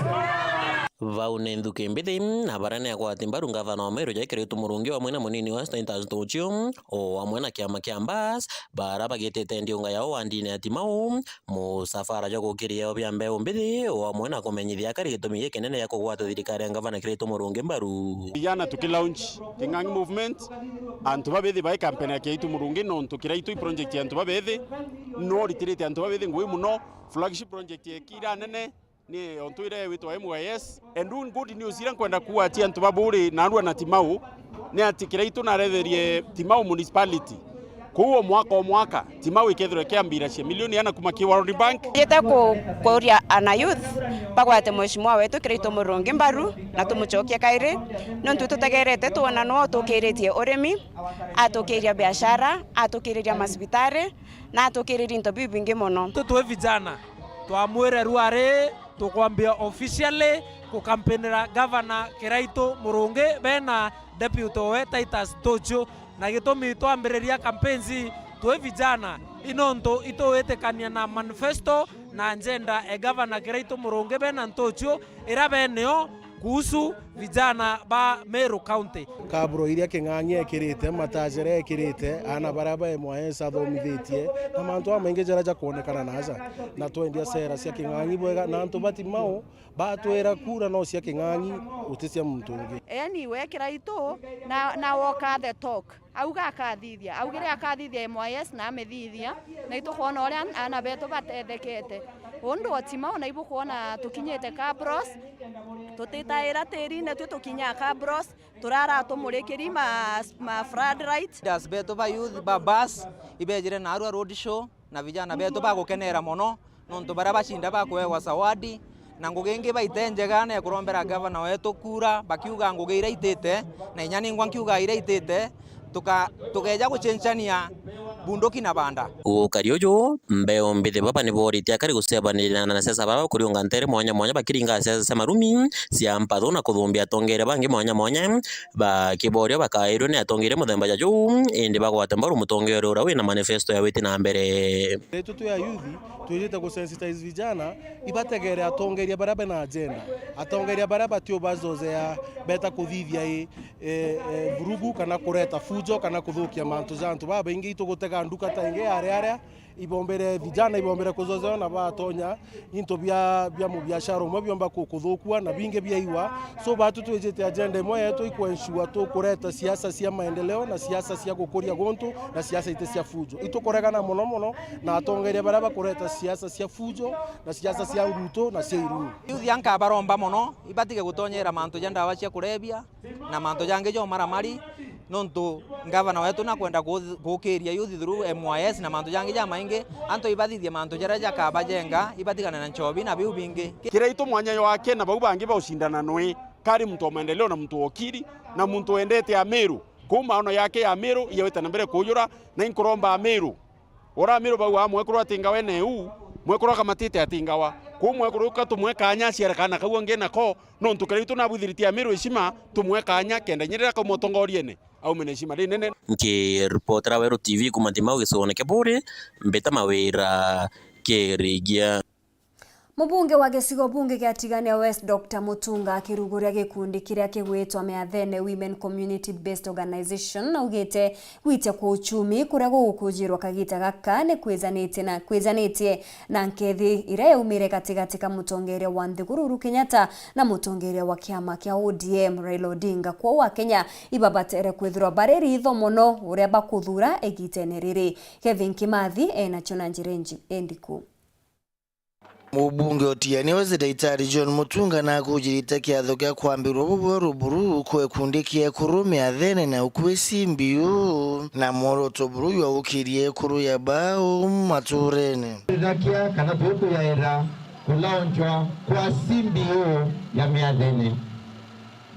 Vau ni nthuki mbithi, na baria ni akwati mbaru ngavana wa Meru Kiraitu Murungi, o amwe na munini wa Staintas Ntuchio, o amwe na kiama kia Mbas, baria bagitite ndiunga yao wandine ya Timau, musafara jwa gukiria bia mbeu mbithi, o amwe na kumenyithia akari gitumi gikinene gia kugwata thirikari ya ngavana Kiraitu Murungi mbaru. Vijana tukilaunch King'ang'i Movement, antu babithi bai kampeni ya Kiraitu Murungi, nontu Kiraitu i project ya antu babithi, no ritirite antu babithi ngugi mono, flagship project ya kira nene, ni ontu ire witwa M Y S. And doing good news ira nkwenda kuuga ati antu ba Buri, narua na Timau, ni ati Kiraitu naretherie Timau Municipality. Kuu o mwaka o mwaka, Timau ikethirwa ikiambira cia milioni ana kuma ki World Bank. Njite ku-, kuria ana youth bagwate mheshimiwa wetu Kiraitu Murungi mbaru na tumucokie kairi, nontu tutegerete twona nwe utukiritie urimi, atukiria biashara, atukiriria masibitari, na atukiriria into biu bingi mono. Tu twi vijana, twamwire ruari tukwambia officially kukampinira Gavana Kiraitu Murungi bena deputy we Titus Tuchu, na gitumi twambiriria campaigns twi vijana i nontu ituwitikania na manifesto na agenda e Gavana Kiraitu Murungi bena Ntuchu ira beneo kuhusu vijana ba Meru County. Kaburo iria King'ang'i ekirite, mataa jaria ekirite, aana baria ba M Y S athomithitie, na mantu jamaingi jaria jakwonekana na aja. Na twendia sera cia King'ang'i bwega, na antu ba Timau batwira kura no cia King'ang'i, guti cia muntu ungi. Yaani we Kiraitu na, na walk the talk. Auga akathithia, augire akathithia M Y S na amithithia, na itukwona uria aana betu batethekete. Undu o Timau na ibukwona tukinyite Kabros, tutitaira tirine, twi tukinyaa Kabros, turara tumurikiri ma, ma flood light. Leaders betu ba youth ba bus ibejire narua road show, na vijana betu bagukenera mono, nontu baria bacinda bakuewa zawadi, na ngugi ingi baite njega na ekurombera gavana wetu kura, bakiuga ngugi iria itite, na inya ningwa nkiuga iria itite, tuka-, tukeja gucenchania bunduki na banda. Gukari uju, mbeu mbithi baba ni boritie akari gucebanirira na anasiasa baba kuriunga ntere mwanya mwanya bakiringa siasa cia marumi, cia mpathu na kuthumbia atongeria bangi mwanya mwanya, bakiboria bakairwe ni atongeria muthemba ja juu, indi bagwate mbaru mutongeria uria wina manifesto ya witi na mbere. Ritu twi ayuthi, twijite gusensitize vijana, ibategere atongeria baria bena agenda, atongeria baria batiubazozea beta kuthithia i, e, e, vurugu kana kureta fujo kana kuthukia mantu ja antu babaingi. Itugutega nduka ta ingi aria aria, ibombere vijana, ibombere kuzozea na batonya into bia, bia mubiashara umwe biomba ku-, kuthukua na bingi biaiwa. So, batu twijite agenda imwe yetu ikwensure tukureta siasa cia maendeleo na siasa cia gukuria guntu na siasa iti cia fujo. Itukuregana mono mono na atongeria baria bakureta siasa cia fujo na siasa cia ngutu na cia irumi. Youth ankabaromba mono, ibatige gutonyera mantu ja ndawa cia kurebia na mantu jangi ja umaramari, nontu ngavana wetu nakwenda ku-, gukiria youth through M Y S na mantu jangi jamaingi. Antu ibathithie mantu jaria jakabajenga, ibatigane na nchobi na biu bingi. Kiraitu mwanya jwake na bau bangi baucindana nwi, kari muntu wa maendeleo na muntu wa ukiri na muntu wendete Amiru. Kuu maono yake ya Amiru iyawite na mbere kujura, na inkuromba Amiru. Ora Amiru bau a mwekuru atingawa ene u, mwekuru akamatite atingawa. Kuu mwekuru uka tumwe kanya aciare kana kau angi nako, nontu Kiraitu nabwithiritie Amiru heshima, tumwe kanya kenda inya riria akauma utongoriene, aume na heshima rinene. Nkiripotera Weru T V kuma Timau gicigoone kia Buuri, mbita Mawira Kirigia. Mubunge wa gicigo bunge gia Tigania West, Doctor Mutunga, akiruguria gikundi kiria kigwitwa Miathene Women Community Based Organization, augite gwitia kwa uchumi kuria gugukujirwa kagita gaka ni kwijanitie na, kwijanitie na nkethi iria yaumire gatigati ka mutongeria wa nthiguru Uhuru Kenyatta na mutongeria wa kiama kia O D M Raila Odinga. Kwou Akenya ibabatere kwithirwa bari ritho mono uria bakuthuura igitene riri. Kevin Kimathi enacio na njira inji-, indiku. Mubunge o Tigania West Daitari John Mutunga nakujirite kiatho kia kwambirwa bubweru buru kwa ikundi kia ekuru Miathene na ukui C B U, na mworoto buru jwa gukiria ekuru ya bau maturene. Thakia kana tukuyaira kulaunchwa kwa C B U ya Miathene.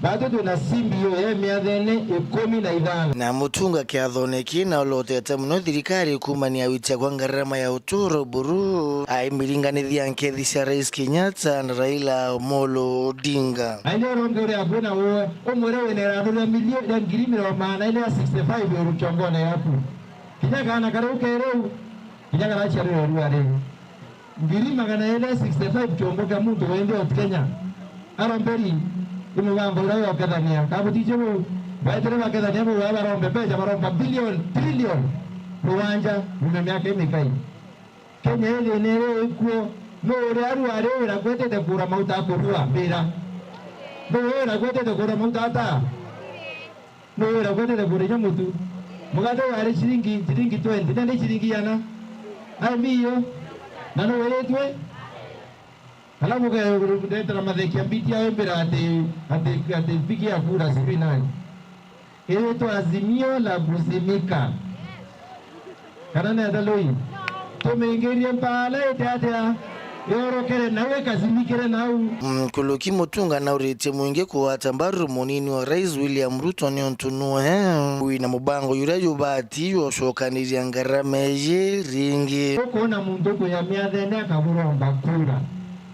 Bado twina C B U ya Miathene ikumi na ithano. Na Mutunga kiathone kii na ulotete mono thirikari kumania witia kwa ngarama ya uturo buru, aimiringanithia nkethi cia Rais Kenyatta na Raila Amolo Odinga. Na indi uria ungi uria akui na uwe, umwire wina irandu ria milio-, ria ngiri mirongo maana ili ya sixty-five uru kiongone yaku. Kinya kaana karia ukeriu, kinya karaciarirwe irua riu. Ngiri magana jeli sixty-five kiombo kia muntu winthe o Kenya. Aromberi, i mugambo uria wa ukethania. Ka butiji buu? Baitire bakethania buu, aba barombe mbeca, baromba billion, trillion mugwanja, nyuma miaka imikai. Kenya ithina iri ikuo, nu uria aru ari wira kwetete kura mauta akurua, mbira. Nu wira kwetete kura mauta ata? Nu wira kwetete kura inya mutu. Mugate wari ciringi, ciringi twenty, nandi ciringi igana. Ai mbiyo. Na nu wiritwe? Alafu ke-, ndetera mathekia mbiti yao mbira ati, ati, ati spiki ya kura sijui nani. Iritwa Azimio la Kuzimika. Kana nenda lui? Tumingirie mpaala ite atia? Yorokere nau, ikacinikire nau. Nkuruki Mutunga nauritie mwingi kugwata mbaru munini wa Rais William Ruto niuntu nue wina mubango juria jubati jwa gucokaniria ngarama iji ringi. Ukwona muntu kwija miathene akaguromba kura,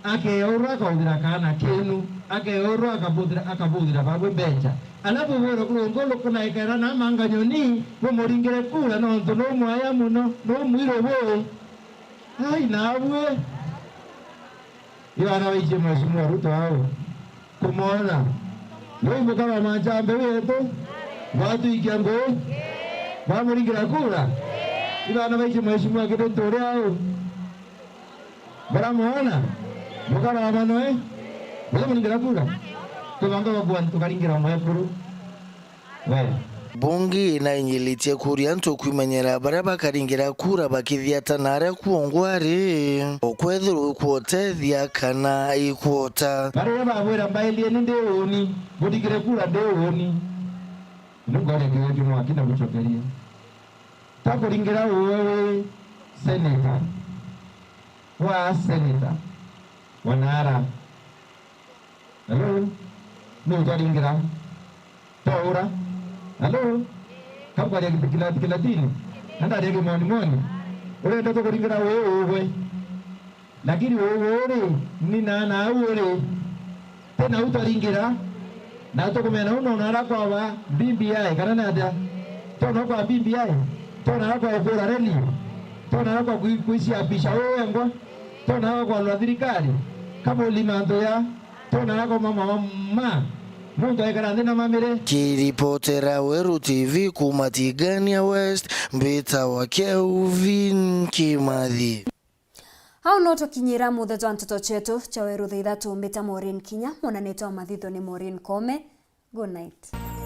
akeurwa akauthira kaana kenu, akeurwa akabuthira, akabuthira bagwe mbecha. Alafu bwire kurungu lukunaikera na manganyoni, bumuringire kura nontu numwaya muno, numwiru bwi. Ai, nabwe. Ibana baichie Mheshimiwa Ruto au. Kumwona. Nui mukara wa manjambe wetu. Watu ikia ngui. Bamuringira kura. Ibana baichie Mheshimiwa Kidintu uria au. Baramwona? Mukara wa manoe? Baria muringira kura? Tubanga bagwani tukaringira mwekuru. We. Bungi nainyiritie kuria antu kwimenyera baria bakaringira kura bakithiata na aria kuongwa ari, ukwethirwa ikwotethia kana ikwota. Baria babwira mbailieni ndi uuni, muringire kura ndi uuni. Nungoria kiuju mwaki na gucokeria. Ta kuringira uwe wi senator. Wa senator. Wanara. Hello? Ni utaringira. Taura. Hello? Kabwaria kilatikila dini. Andaria kimoni moni. Urenda tukuringira wi uwe. Lakini wi uri ni na na au uri. Tena utaringira. Na tukumena uno na ara kwa ba B B I kana na atia. Tona kwa B B I. Tona ara kwa ukura reli. Tona ara kwa kui-, kuisia bisha wewe ngwa. Tona ara kwa lwa thirikari. Kama ulima ndo ya. Tona ara kwa mama wa ma. Muntu aikara nthi na mamire. Kiripotera Weru T V kuma Tigania West, mbitawa Kelvin Kimathi. Au no tukinyira muthe jwa nteto cietu cia Weru thaa ithatu, mbita Maureen Kinya, mwananitwa wa mathitho ni Maureen Kome. Good night.